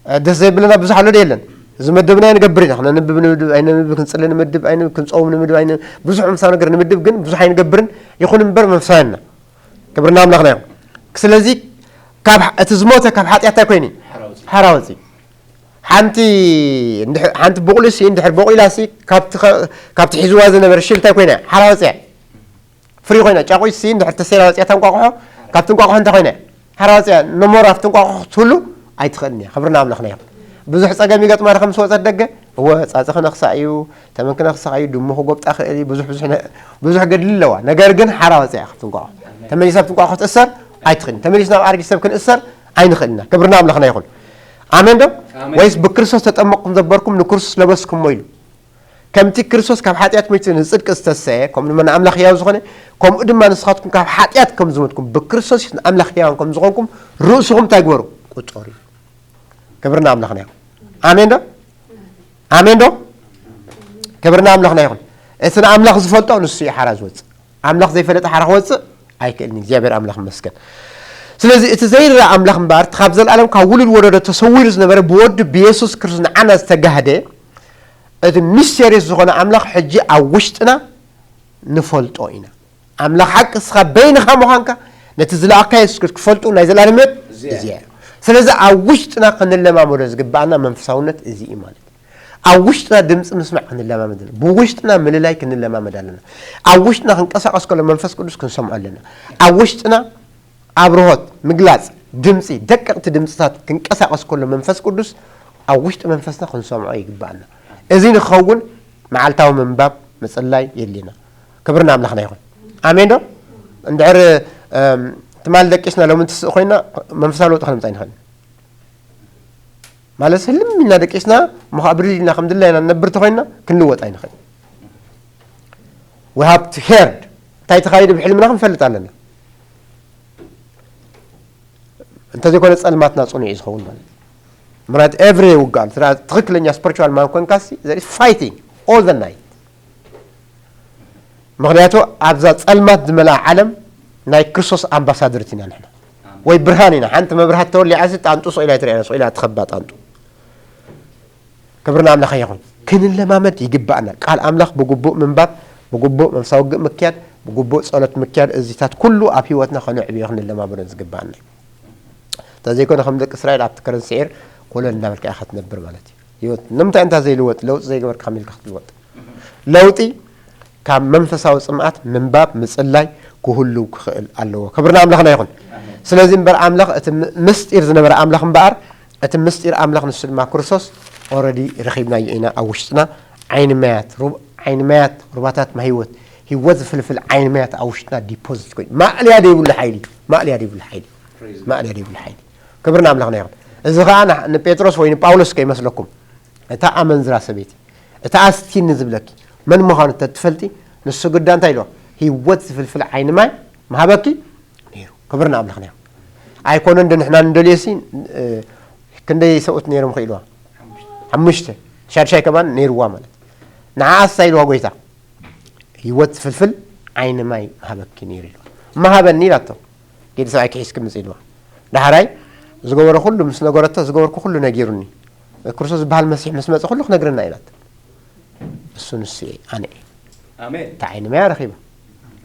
እ፣ ደስ ዘይብለና ብዙሕ ኣሎ ዶ የለን? ዝመደብናዮ ንገብር ኢና። ክነንብብ ንምድብ፣ ኣይነንብብ፣ ክንጽሊ ንምድብ፣ ኣይነ-፣ ክንጸውም ንምድብ፣ ኣይነ-፣ ብዙሕ ምሳ ነገር ንምድብ፣ ግን ብዙሕ ኣይንገብርን። ይኹን እምበር መንፈሳውያን ኢና። ክብሪ ንኣምላኽና ይኹን። ስለዚ ካብ ሓ-፣ እቲ ዝሞተ ካብ ሓጢኣት እንታይ ኮይኑ? ሓራ ወፂኡ። ሓራ ወፂኡ። ሓንቲ እንድሕ-፣ ሓንቲ ቡቕሊ ሲ እንድሕር ቦቒላ ሲ ካብቲ ኸ-፣ ካብቲ ሒዝዋ ዝነበረ ሽል እንታይ ኮይና? ሓራ ወፂኣ። ፍሪ ኮይና። ጫቑት ሲ እንድሕር ተሰይራ ወፂኣ ተንቋቑሖ፣ ካብቲ እንቋቑሖ እንታይ ኮይና? ሓራ ወፂኣ። ነሞር ኣብቲ እንቋቑሖ ክትህሉ ኣይትኽእልን እያ። ክብሪ ንኣምላኽና ይኹን። ብዙሕ ጸገም ይገጥማ ዶ ከም ምስ ወጸት ደገ? እወ፣ ጻጸ ክነኽሳ እዩ፣ ተመን ክነኽሳ እዩ፣ ድሙ ክጎብጣ ክእል እዩ፣ ብዙሕ፣ ብዙሕ ነ-፣ ብዙሕ ገድሊ ኣለዋ። ነገር ግን ሓራ ወፂኣ ካብቲ እንቋቑሖ። ተመሊሳ ኣብቲ እንቋቑሖ ክትእሰር ኣይትኽእልን። ተመሊስና ኣብ ኣረጊት ሰብ ክንእሰር ኣይንኽእልን ኢና። ክብሪ ንኣምላኽና ይኹን። ኣሜን ዶ? ኣሜን። ወይስ ብክርስቶስ ተጠመቕኩም ዘበርኩም ንክርስቶስ ለበስኩሞ ኢሉ። ከምቲ ክርስቶስ ካብ ሓጢኣት ሞይቱ ንጽድቂ ዝተሰየ፣ ከምኡ ድማ ንኣምላኽ ህያው ዝኾነ፣ ከምኡ ድማ ንስኻትኩም ካብ ሓጢኣት ከም ዝሞትኩም ብክርስቶስ የሱስ ንኣምላኽ ህያዋን ከም ዝኾንኩም ርእስኹም እንታይ ግበሩ? ቁጸሩ። ክብሪ ንኣምላኽና ይኹን። ኣሜን ዶ? ኣሜን ዶ? ክብሪ ንኣምላኽና ይኹን። እቲ ንኣምላኽ ዝፈልጦ ንሱ እዩ ሓራ ዝወጽእ። ኣምላኽ ዘይፈለጠ ሓራ ክወጽእ ኣይክእልን። እግዚኣብሔር ኣምላኽ ይመስገን። ስለዚ እቲ ዘይረኣ ኣምላኽ እምበኣር፣ እቲ ካብ ዘለኣለም ካብ ውሉድ ወለዶ ተሰዊሩ ዝነበረ ብወዱ ብየሱስ ክርስቶስ ንዓና ዝተጋህደ፣ እቲ ሚስቴርየስ ዝኾነ ኣምላኽ ሕጂ ኣብ ውሽጥና ንፈልጦ ኢና። ኣምላኽ ሓቂ እስኻ በይንኻ ምዃንካ ነቲ ዝለኣኽካ የሱስ ክርስቶስ ክፈልጡ ናይ ዘለኣለም ህይወት እዚኣ እዚኣ እያ። ስለዚ ኣብ ውሽጥና ክንለማመዶ ዝግብኣና መንፈሳውነት እዚ እዩ ማለት እዩ። ኣብ ውሽጥና ድምፂ ምስማዕ ክንለማመድ ኣለና። ብውሽጥና ምልላይ ክንለማመድ ኣለና። ኣብ ውሽጥና ክንቀሳቀስ ከሎ መንፈስ ቅዱስ ክንሰምዖ ኣለና። ኣብ ውሽጥና ኣብርሆት፣ ምግላፅ፣ ድምፂ፣ ደቀቕቲ ድምፅታት ክንቀሳቀስ ከሎ መንፈስ ቅዱስ ኣብ ውሽጢ መንፈስና ክንሰምዖ ይግባኣና። እዚ ንክኸውን መዓልታዊ ምንባብ፣ ምፅላይ የድልየና። ክብሪ ንኣምላኽና ይኹን። ኣሜን ዶ? እንድሕር ትማሊ ደቂስና ሎሚ ንትስእ ኮይና መንፈሳዊ ለውጢ ከነምፃ ይንኽእል። ማለት ህልም ኢልና ደቂስና ምዃ ብድል ኢልና ከም ድላይና ንነብር ተኮይና ክንልወጥ ኣይንኽእል። We have to heard እንታይ ተኻይዱ ብሕልምና ክንፈልጥ ኣለና። እንተዘይኮነ ጸልማትና ጽኑዕ እዩ ዝኸውን ማለት እዩ። ምክንያቱ every ውግኣል ትራ- ትኽክለኛ spiritual man ኮንካሲ there is fighting all the night። ምክንያቱ ኣብዛ ጸልማት ዝመልኣ ዓለም ናይ ክርስቶስ ኣምባሳደርት ኢና ንሕና፣ ወይ ብርሃን ኢና። ሓንቲ መብራህቲ ተወሊዓሲ ጣንጡ ስቕ ኢላ ትርኣየና፣ ስቕ ኢላ ትኸባ ጣንጡ። ክብሪ ንኣምላኽ ይኹን። ክንለማመድ ይግባኣና። ቃል ኣምላኽ ብግቡእ ምንባብ፣ ብግቡእ መንፈሳዊ ውግእ ምክያድ፣ ብግቡእ ጸሎት ምክያድ፣ እዚታት ኩሉ ኣብ ህይወትና ከነዕብዮ ክንለማመዶ ዝግባኣና እዩ። እንተዘይኮነ ከም ደቂ እስራኤል ኣብቲ ከረን ስዒር ኮለል እንዳበልካ ኢኻ ትነብር ማለት እዩ። ህይወት ንምንታይ እንታ ዘይልወጥ፣ ለውጢ ዘይገበርካ ከመይ ኢልካ ክትልወጥ? ለውጢ ካብ መንፈሳዊ ጽምኣት ምንባብ፣ ምጽላይ ክህሉ ክኽእል ኣለዎ። ክብሪ ንኣምላኽና ይኹን። ስለዚ እምበር ኣምላኽ እቲ ም- ምስጢር ዝነበረ ኣምላኽ እምበኣር እቲ ምስጢር ኣምላኽ ንሱ ድማ ክርስቶስ already ረኺብናዮ ኢና ኣብ ውሽጥና። ዓይኒ ማያት ሩብ- ዓይኒ ማያት ሩባታት ማይ ህይወት፣ ህይወት ዝፍልፍል ዓይኒ ማያት ኣብ ውሽጥና ዲፖዚት ኮይኑ ማእለያ ዘይብሉ ሓይሊ፣ ማእለያ ዘይብሉ ሓይሊ፣ ማእለያ ዘይብሉ ሓይሊ። ክብሪ ንኣምላኽና ይኹን። እዚ ኸዓ ን- ንጴጥሮስ ወይ ንጳውሎስ ከይመስለኩም፣ እታ ኣመንዝራ ሰበይቲ፣ እታ ኣስቲኒ ዝብለኪ መን ምዃኑ ተትፈልጢ፣ ንሱ ግዳ እንታይ ኢልዋ? ህይወት ዝፍልፍል ዓይኒ ማይ ምሃበኪ ነይሩ። ክብሪ ንኣምላኽና ይኹን። ኣይኮነን ዶ ንሕና ንደልዮሲ፣ እ፣ ክንደይ ሰብኡት ነይሮም ክኢልዋ? ሓሙሽተ። ሻድሻይ ከማን ነይርዋ ማለት። ንዓኣስ እንታይ ኢልዋ ጎይታ? ህይወት ዝፍልፍል ዓይኒ ማይ ምሃበኪ ነይሩ ኢልዋ። ምሃበኒ ኢላቶ። ጌዲ ሰብኣይ ክሒዝኪ ምጽእ ኢልዋ። ዳሕራይ ዝገበሮ ኩሉ ምስ ነገረቶ፣ ዝገበርኩ ኩሉ ነጊሩኒ። ክርስቶስ ዝበሃል መሲሕ ምስ መጸ ኩሉ ክነግረና ኢላቶ። እሱ ንሱ እየ፣ ኣነ እየ። ኣሜን። እታ ዓይኒ ማያ ረኺባ።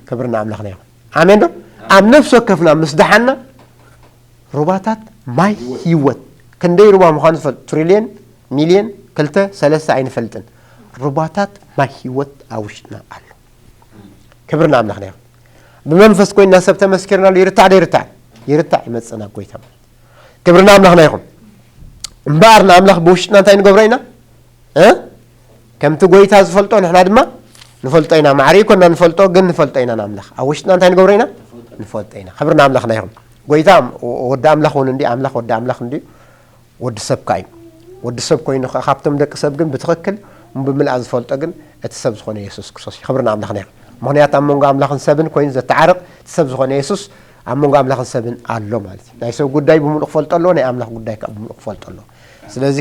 ክብሪ ንኣምላኽና ይኹን። ኣሜን ዶ? ኣብ ነፍሲ ወከፍና ምስ ደሓና ሩባታት ማይ ህይወት፣ ክንደይ ሩባ ምዃኑ ዝፈልጥ፣ ትሪልየን፣ ሚልየን፣ ክልተ፣ ሰለስተ ኣይንፈልጥን። ሩባታት ማይ ህይወት ኣብ ውሽጥና ኣሎ። ክብሪ ንኣምላኽና ይኹን። ብመንፈስ ኮይንና ሰብ ተመስኪርናሉ ይርታዕ ዶ ይርታዕ? ይርታዕ፣ ይመጽእ ናብ ጎይታ ማለት። ክብሪ ንኣምላኽና ይኹን። እምበኣር ንኣምላኽ ብውሽጥና እንታይ ንገብሮ ኢና? እ? ከምቲ ጎይታ ዝፈልጦ ንሕና ድማ ንፈልጦ ኢና። ማዕረ ይኮና ንፈልጦ፣ ግን ንፈልጦ ኢና ንኣምላኽ። ኣብ ውሽጥና እንታይ ንገብሮ ኢና? ንፈልጦ ኢና። ክብሪ ንኣምላኽና ይኹን። ጎይታ ወዲ ኣምላኽ እውን እንዲ ኣምላኽ ወዲ ኣምላኽ እንዲ ወዲ ሰብ ከኣ እዩ። ወዲ ሰብ ኮይኑ ከኣ ካብቶም ደቂ ሰብ ግን ብትኽክል እሞ ብምልኣ ዝፈልጦ ግን እቲ ሰብ ዝኾነ የሱስ ክርስቶስ እዩ። ክብሪ ንኣምላኽና ይኹን። ምኽንያት ኣብ መንጎ ኣምላኽን ሰብን ኮይኑ ዘተዓርቕ እቲ ሰብ ዝኾነ የሱስ ኣብ መንጎ ኣምላኽን ሰብን ኣሎ ማለት እዩ። ናይ ሰብ ጉዳይ ብምሉእ ክፈልጦ ኣለዎ፣ ናይ ኣምላኽ ጉዳይ ከኣ ብምሉእ ክፈልጦ ኣለዎ። ስለዚ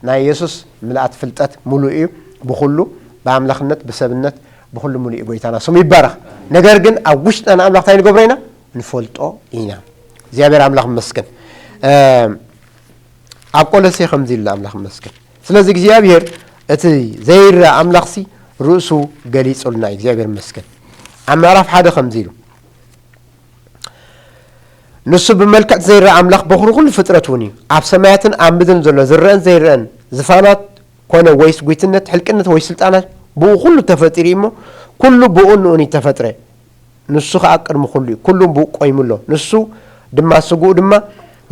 ናይ የሱስ ምልኣት ፍልጠት ምሉእ እዩ። ብኹሉ ብኣምላኽነት ብሰብነት ብኹሉ ምሉእ እዩ። ጎይታና ስሙ ይባረኽ። ነገር ግን ኣብ ውሽጥና ንኣምላኽ እንታይ ንገብሮ ኢና? ንፈልጦ ኢና። እግዚኣብሔር ኣምላኽ ይመስገን። ኣብ ቆሎሴ ከምዚ ኢሉ ኣምላኽ ይመስገን። ስለዚ እግዚኣብሔር እቲ ዘይረኣ ኣምላኽሲ ርእሱ ገሊጹልና እዩ። እግዚኣብሔር ይመስገን። ኣብ ምዕራፍ ሓደ ከምዚ ኢሉ ንሱ ብመልክዕ ዘይረኣ ኣምላኽ በኹሪ ኩሉ ፍጥረት እውን እዩ። ኣብ ሰማያትን ኣብ ምድርን ዘሎ ዝረአን ዘይረአን ዝፋናት ኮነ ወይስ ጉይትነት፣ ሕልቅነት ወይ ስልጣናት ብኡ ኩሉ ተፈጢሩ እዩ እሞ ኩሉ ብኡን ንኡን እዩ ተፈጥረ። ንሱ ኸኣ ቅድሚ ኩሉ እዩ። ኩሉ ብኡ ቆይሙ ኣሎ። ንሱ ድማ ስግኡ ድማ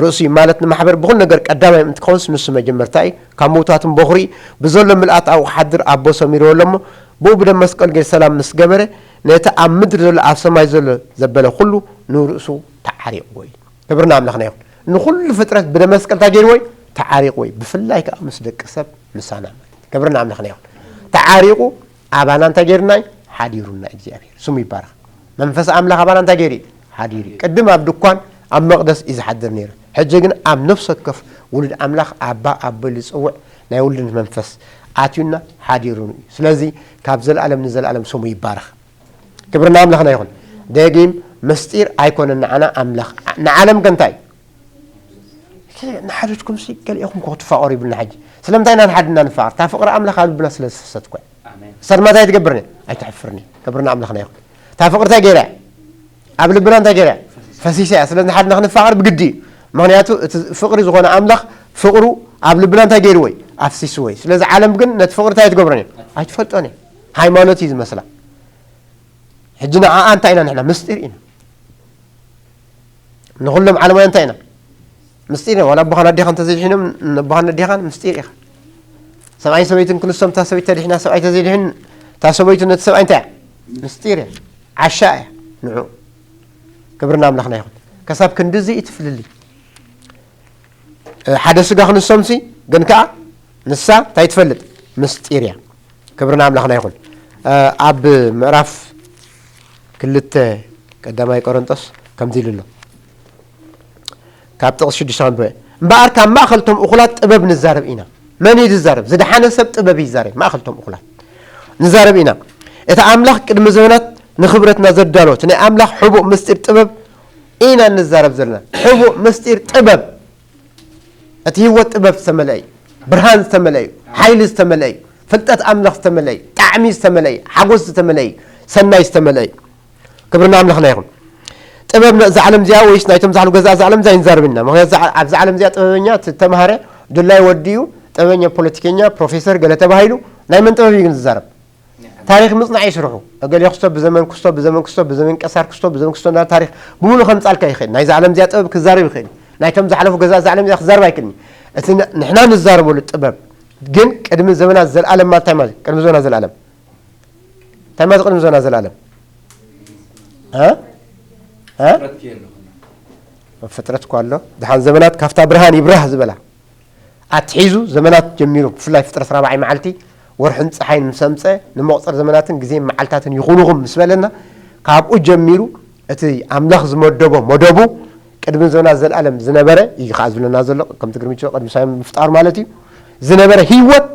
ርእሱ እዩ። ማለት ንማሕበር ብኹሉ ነገር ቀዳማይ እንትኸውንስ ንሱ መጀመርታ እዩ። ካብ ምውታትን በኹሪ ብዘሎ ምልኣት ኣብኡ ክሓድር ኣቦ ሰሚርዎ ኣሎ እሞ ብኡ ብደም መስቀል ገይሩ ሰላም ምስ ገበረ ነቲ ኣብ ምድሪ ዘሎ ኣብ ሰማይ ዘሎ ዘበለ ኩሉ ንርእሱ ተዓሪቕዎ እዩ። ክብሪ ንኣምላኽና ይኹን። ንኹሉ ፍጥረት ብደም መስቀል እንታይ ገይርዎ እዩ? ተዓሪቕዎ እዩ። ብፍላይ ከኣ ምስ ደቂ ሰብ ምሳና ማለት እዩ። ክብሪ ንኣምላኽና ይኹን። ተዓሪቑ ኣባና እንታይ ገይሩና እዩ? ሓዲሩና እዩ እግዚኣብሔር። ስሙ ይባረኽ። መንፈስ ኣምላኽ ኣባና እንታይ ገይሩ እዩ? ሓዲሩ እዩ። ቅድም ኣብ ድኳን ኣብ መቕደስ እዩ ዝሓድር ነይሩ። ሕጂ ግን ኣብ ነፍሲ ወከፍ ውሉድ ኣምላኽ ኣባ ኣቦ ኢሉ ዝጽውዕ ናይ ውሉድነት መንፈስ ኣትዩና ሓዲሩን እዩ። ስለዚ ካብ ዘለኣለም ንዘለኣለም ስሙ ይባረኽ። ክብሪ ንኣምላኽና ይኹን። ደጊም ምስጢር ኣይኮነን ንዓና ኣምላኽ። ንዓለም ከ እንታይ? ንሓድድኩም ሲ ገሊኦኹም እኮ ክትፋቐሩ ይብልና ሕጂ። ስለምንታይ ኢና ንሓድና ንፋቐር? እታ ፍቕሪ ኣምላኽ ኣብ ልብና ስለ ዝፈሰት እኮ እያ። ኣሜን። እሳ ድማ እንታይ ትገብርኒ? ኣይተሕፍርኒ። ክብሪ ንኣምላኽና ይኹን። እታ ፍቕሪ እንታይ ገይራ እያ? ኣብ ልብና እንታይ ገይራ እያ? ፈሲሳ እያ። ስለዚ ንሓድና ክንፋቐር ብግዲ እዩ። ምኽንያቱ እቲ ፍቕሪ ዝኾነ ኣምላኽ ፍቕሩ ኣብ ልብና እንታይ ገይርዎ እዩ? ኣፍሲስዎ እዩ። ስለዚ ዓለም ግን ነቲ ፍቕሪ እንታይ ኣይትገብሮን እየ? ኣይትፈልጦን እየ። ሃይማኖት እዩ ዝመስላ። ሕጂ ንዓኣ እንታይ ኢና ንሕና? ምስጢር ኢና። ንኹሎም ዓለማውያን እንታይ ኢና? ምስጢር ኢና። ዋላ ኣቦኻን ኣዴኻን እንተዘይድሒኖም፣ ኣቦኻን ኣዴኻን ምስጢር ኢኻ። ሰብኣይን ሰበይትን ክንሶም፣ እታ ሰበይቲ ተድሒና፣ ሰብኣይ ተዘይድሒን፣ እታ ሰበይቱ ነቲ ሰብኣይ እንታይ እያ? ምስጢር እያ። ዓሻ እያ። ንዑ ክብርና ኣምላኽና ይኹን። ከሳብ ክንድዚ እዩ ትፍልልይ። እ፣ ሓደ ስጋ ክንሶምሲ፣ ግን ከኣ ንሳ እንታይ ትፈልጥ? ምስጢር እያ። ክብርና ኣምላኽና ይኹን። እ፣ ኣብ ምዕራፍ ክልተ ቀዳማይ ቆሮንጦስ ከምዚ ኢሉ ኣሎ። ካብ ጥቕሲ ሽዱሽተ ከንብበ። እምበኣር ካብ ማእኸልቶም እኹላት ጥበብ ንዛረብ ኢና። መን እዩ ዝዛረብ? ዝደሓነ ሰብ ጥበብ እዩ ዝዛረብ። ማእኸልቶም እኹላት ንዛረብ ኢና። እቲ ኣምላኽ ቅድሚ ዘመናት ንኽብረትና ዘዳሎ፣ እቲ ናይ ኣምላኽ ሕቡእ ምስጢር ጥበብ ኢና ንዛረብ ዘለና። ሕቡእ ምስጢር ጥበብ፣ እቲ ህይወት ጥበብ ዝተመልአ እዩ። ብርሃን ዝተመልአ እዩ። ሓይሊ ዝተመልአ እዩ። ፍልጠት ኣምላኽ ዝተመልአ እዩ። ጣዕሚ ዝተመልአ እዩ። ሓጎስ ዝተመልአ እዩ። ሰናይ ዝተመልአ እዩ። ክብርና ኣምላኽና ይኹን። ጥበብ ነዛ ዓለም እዚኣ ወይስ ናይቶም ዝሓልፉ ገዛ እዛ ዓለም እዚኣ ይንዛረብ ኢና። ምኽንያቱ እዛ ዓ-፣ ኣብዛ ዓለም እዚኣ ጥበበኛ እቲ ተምሃረ ድላይ ወዲ እዩ፣ ጥበበኛ ፖለቲከኛ፣ ፕሮፌሰር ገለ ተባሂሉ ናይ መን ጥበብ እዩ ግን ዝዛረብ? ታሪኽ ምጽናዕ እዩ ስርሑ። እገሌ ክስቶ ብዘመን ክስቶ፣ ብዘመን ክስቶ፣ ብዘመን ቀሳር ክስቶ፣ ብዘመን ክስቶ እንዳበለ ታሪኽ ብምሉእ ከምጻልካ ይኽእል። ናይዛ ዓለም እዚኣ ጥበብ ክዛረብ ይኽእል እዩ። ናይቶም ዝሓለፉ ገዛ እዛ ዓለም እዚኣ ክዛረብ ኣይክእልን እዩ። እቲ ን-፣ ንሕና ንዛረበሉ ጥበብ ግን ቅድሚ ዘመናት ዘለኣለም ማለት እንታይ ማለት እዩ? ቅድሚ ዘመናት ዘለኣለም እንታይ ማለት ቅድሚ ዘመናት ዘለኣለም? እ? እ? ፍጥረት እኳ ኣሎ። ደሓን ዘመናት ካብታ ብርሃን ይብራህ ዝበላ ኣትሒዙ ዘመናት ጀሚሩ፣ ብፍላይ ፍጥረት ራብዓይ መዓልቲ ወርሕን ጸሓይን ምስ ኣምጸ፣ ንመቑጸር ዘመናትን ግዜን መዓልታትን ይኹንኹም ምስ በለና፣ ካብኡ ጀሚሩ እቲ ኣምላኽ ዝመደቦ መደቡ ቅድሚ ዘመናት ዘለኣለም ዝነበረ እዩ ከኣ ዝብለና ዘሎ። ከምቲ ግርምጭ ቅድሚ ሳይም ምፍጣሩ ማለት እዩ። ዝነበረ ህይወት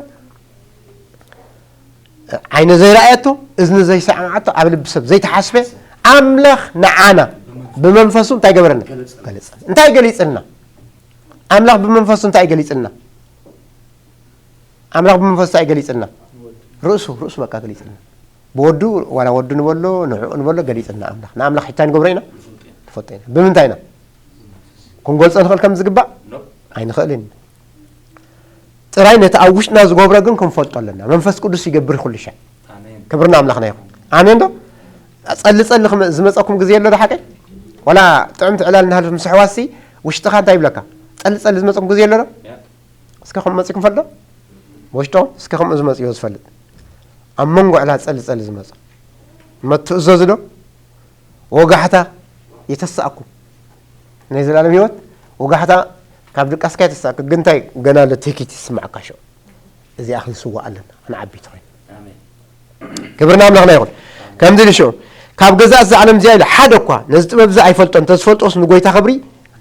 ዓይኒ ዘይረኣየቶ፣ እዝኒ ዘይሰማዓቶ፣ ኣብ ልቢ ሰብ ዘይተሓስበ ኣምላኽ ንዓና ብመንፈሱ እንታይ ገበረና? ገለጸ። እንታይ ገሊጽልና? ኣምላኽ ብመንፈሱ እንታይ ገሊጽልና? ኣምላኽ ብመንፈሱ እንታይ ገሊጽልና? ርእሱ፣ ርእሱ በቃ ገሊጽልና። ብወዱ፣ ዋላ ወዱ ንበሎ፣ ንዕኡ ንበሎ ገሊጽልና ኣምላኽ። ንኣምላኽ ሕጂ እንታይ ንገብሮ ኢና? ንፈልጦ ኢና። ብምንታይ ኢና? ክንገልጾ ንኽእል ከም ዝግባእ? ኣይንኽእልን ኢና። ጥራይ ነቲ ኣብ ውሽጥና ዝገብሮ ግን ክንፈልጦ ኣለና። መንፈስ ቅዱስ ይገብር ኩሉ ሻዕ። ኣሜን። ክብርና ኣምላኽና ይኹን። ኣሜን ዶ? ጸሊ ጸሊ ክም-፣ ዝመጸኩም ግዜ ኣሎ ዶ ሓቀይ? ዋላ ጥዕምቲ ዕላል እናሃለፍ ምስ ኣሕዋትሲ ውሽጥኻ እንታይ ይብለካ? ጸሊ ጸሊ ዝመጸኩም ግዜ ኣሎ ዶ? ያ። እስከ ከምኡ መጺእኩም ፈልጦ? ውሽጦም እስከ ከምኡ ዝመጽእዮ ዝፈልጥ። ኣብ መንጎ ዕላል ጸሊ ጸሊ ዝመጸ። እሞ ትእዘዙ ዶ? ወጋሕታ የተሳእኩም። ናይ ዘላለም ህይወት ወጋሕታ ካብ ድቃስካ የተሳእኩ። ግን እንታይ ገና ለትህኪት ይስማዕካ ሽዑ። እዚኣ ክንስዋእ ኣለና። ክንዓቢ ተኾይኑ። ኣሜን። ክብርና ኣምላኽና ይኹን። ከምዚ ኢሉ ሽዑ፣ ካብ ገዛእ እዛ ዓለም እዚኣ ኢሉ ሓደ እኳ ነዚ ጥበብ እዚ ኣይፈልጦን፣ እንተዝፈልጦስ ንጎይታ ክብሪ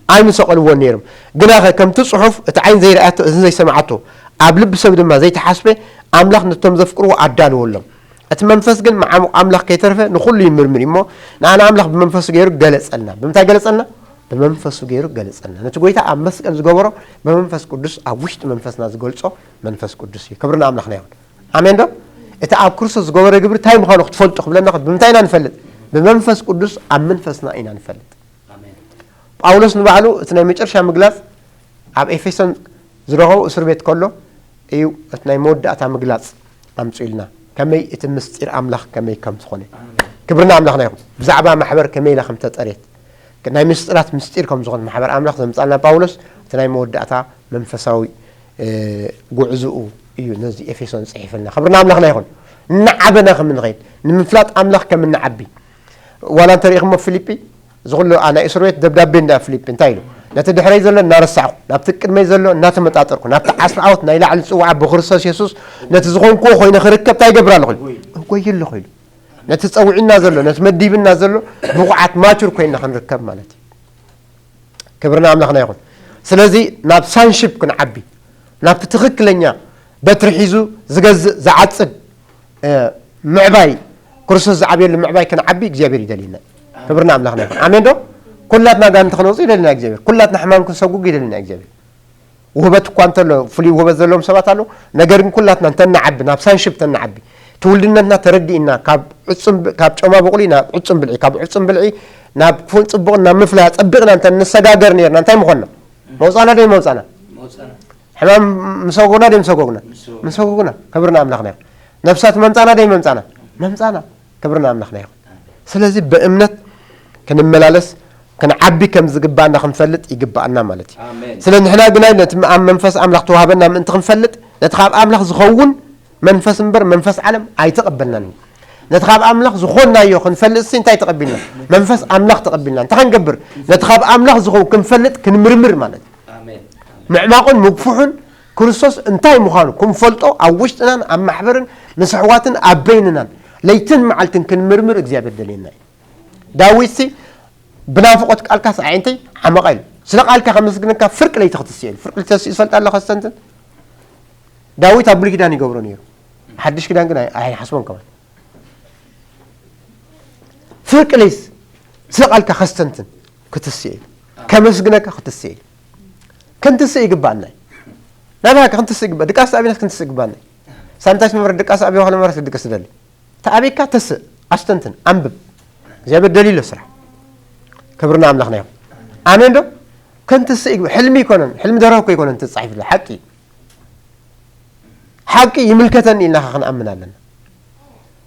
ኣይምሰቐልዎን ነይሮም። ግናኸ ከምቲ ጽሑፍ፣ "እቲ ዓይኒ ዘይረኣየቶ፣ እዝኒ ዘይሰምዓቶ፣ ኣብ ልቢ ሰብ ድማ ዘይተሓስበ፣ ኣምላኽ ነቶም ዘፍቅርዎ ኣዳልወሎም። እቲ መንፈስ ግን መዓሙቕ ኣምላኽ ከይተርፈ ንኹሉ ይምርምር እዩ እሞ፣ ንኣና ኣምላኽ ብመንፈሱ ገይሩ ገለጸልና።" ብምንታይ ገለጸልና? ብመንፈሱ ገይሩ ገለጸልና። ነቲ ጎይታ ኣብ መስቀል ዝገበሮ ብመንፈስ ቅዱስ ኣብ ውሽጢ መንፈስና ዝገልጾ መንፈስ ቅዱስ እዩ። ክብሪ ንኣምላኽና ይኹን። ኣሜን ዶ? እቲ ኣብ ክርስቶስ ዝገበረ ግብሪ እንታይ ምዃኑ ክትፈልጡ ክብለና ከሎ ብምንታይ ኢና ንፈልጥ? ብመንፈስ ቅዱስ ኣብ መንፈስና ኢና ንፈልጥ። ኣሜን። ጳውሎስ ንባዕሉ እቲ ናይ መጨረሻ ምግላጽ ኣብ ኤፌሶን ዝረኸቦ እስር ቤት ከሎ እዩ እቲ ናይ መወዳእታ ምግላጽ ኣምጺኡልና። ከመይ እቲ ምስጢር ኣምላኽ ከመይ ከም ዝኾነ። ኣሜን። ክብሪ ንኣምላኽና ይኹን። ብዛዕባ ማሕበር ከመይ ኢላ ከም ተጠርየት። ናይ ምስጢራት ምስጢር ከም ዝኾነ ማሕበር ኣምላኽ ዘምጻልና ጳውሎስ እቲ ናይ መወዳእታ መንፈሳዊ፣ እ፣ ጉዕዞኡ እዩ ነዚ ኤፌሶን ጽሒፍልና። ክብሪ ንኣምላኽና ይኹን። እናዓበና ከም ንኸይድ፣ ንምፍላጥ ኣምላኽ ከም እንዓቢ። ዋላ እንተ ርኢኹሞ ፊልጲ፣ እዚ ኩሉ፣ ኣ፣ ናይ እስር ቤት ደብዳቤ እንዳ ፊልጲ እንታይ ኢሉ? "ነቲ ድሕረይ ዘሎ እናረሳዕኩ፣ ናብቲ ቅድመይ ዘሎ እናተመጣጠርኩ፣ ናብቲ ዓስቢ ዓወት ናይ ላዕሊ ጽዋዓ ብክርስቶስ የሱስ ነቲ ዝኾንክዎ ኮይነ ክርከብ እንታይ ይገብር ኣለኹ?" ኢሉ። እጎይ ኣለኹ ኢሉ። ነቲ ጸዊዕና ዘሎ፣ ነቲ መዲብና ዘሎ ብቑዓት ማቹር ኮይና ክንርከብ ማለት እዩ። ክብሪ ንኣምላኽና ይኹን። ስለዚ ናብ ሳንሺፕ ክንዓቢ፣ ናብቲ ትኽክለኛ በትሪ ሒዙ ዝገዝእ፣ ዝዓጽድ፣ እ፣ ምዕባይ፣ ክርስቶስ ዝዓብየሉ ምዕባይ ክንዓቢ እግዚኣብሔር ይደልየና። ክብሪ ንኣምላኽና ይኹን። ኣሜን ዶ? ኩላትና ኣጋንንቲ ከነውጽእ ይደልየና እግዚኣብሔር። ኩላትና ሕማም ክንሰጉግ ይደልየና እግዚኣብሔር። ውህበት እኳ እንተሎ፣ ፍሉይ ውህበት ዘለዎም ሰባት ኣለዉ። ነገር ግን ኩላትና እንተንዓቢ፣ ናብ ሳንሺፕ እንተንዓቢ፣ ትውልድነትና ተረዲእና፣ ካብ ዕጹም ብ-፣ ካብ ጮማ ብቑሊ ናብ ዕጹም ብልዒ፣ ካብ ዕጹም ብልዒ ናብ ክፉን ጽቡቕን ናብ ምፍላይ ኣጸቢቕና እንተ ንሰጋገር ነይርና፣ እንታይ ምኾንና? መውጻና ዶ መውጻና? መውጻና። ሕማም ምሰጎጉና ደይ ምሰጎጉና? ምሰጎጉና። ክብሪ ንኣምላኽና ይኹን። ነፍሳት መምጻና ደይ መምጻና? መምጻና። ክብሪ ንኣምላኽና ይኹን። ስለዚ ብእምነት ክንመላለስ፣ ክንዓቢ ከም ዝግባኣና ክንፈልጥ ይግባኣና ማለት እዩ። ኣሜን። ስለ ንሕና ግና ነቲ ኣብ መንፈስ ኣምላኽ ተዋህበና ምእንቲ ክንፈልጥ፣ ነቲ ካብ ኣምላኽ ዝኸውን መንፈስ እምበር መንፈስ ዓለም ኣይተቐበልናን እዩ። ነቲ ካብ ኣምላኽ ዝኾንናዮ ክንፈልጥ ሲ እንታይ ተቐቢልና? መንፈስ ኣምላኽ ተቐቢልና። እንታይ ክንገብር? ነቲ ካብ ኣምላኽ ዝኸውን ክንፈልጥ ክንምርምር ማለት እዩ። ኣሜን። ምዕማቑን ምግፉሑን ክርስቶስ እንታይ ምዃኑ ክንፈልጦ ኣብ ውሽጥናን ኣብ ማሕበርን ምስ ኣሕዋትን ኣብ በይንናን ለይትን መዓልትን ክንምርምር እግዚኣብሔር ደልየና እዩ። ዳዊት ሲ ብናፍቆት ቃልካስ ኣዒንተይ ዓመቓ ኢሉ። ስለ ቃልካ ከመስግነካ ፍርቂ ለይቲ ክትስእ ኢሉ። ፍርቂ ለይቲ ተሲኡ ዝፈልጥ ኣሎ ከስተንትን? ዳዊት ኣብ ብሉይ ኪዳን ይገብሮ ነይሩ። ሓድሽ ኪዳን ግን ኣይ- ኣይሓስቦን ከማን። ፍርቂ ለይስ ስለ ቃልካ ከስተንትን ክትስእ ኢሉ። ከመስግነካ ክትስእ ኢሉ። ክንትስእ ይግባኣና እዩ። ናባካ ክንትስእ ይግባእ። ድቃስ ኣቢናስ ክንትስእ ይግባኣና እዩ። ሳንታይስ መምረት ድቃስ ኣብዮ ከለ መምረት ድቅስ ደሊ። ተኣቢካ ተስእ፣ ኣስተንትን፣ ኣንብብ። እግዚኣብሔር ደልዩ ኣሎ ስራሕ። ክብርና ኣምላኽና ይኹን። ኣሜን ዶ? ክንትስእ ይግባእ። ሕልሚ ይኮነን። ሕልሚ ደርሆ እኮ ይኮነን ተጻሒፉ ዘሎ። ሓቂ። ሓቂ ይምልከተኒ ኢልና ክንኣምን ኣለና።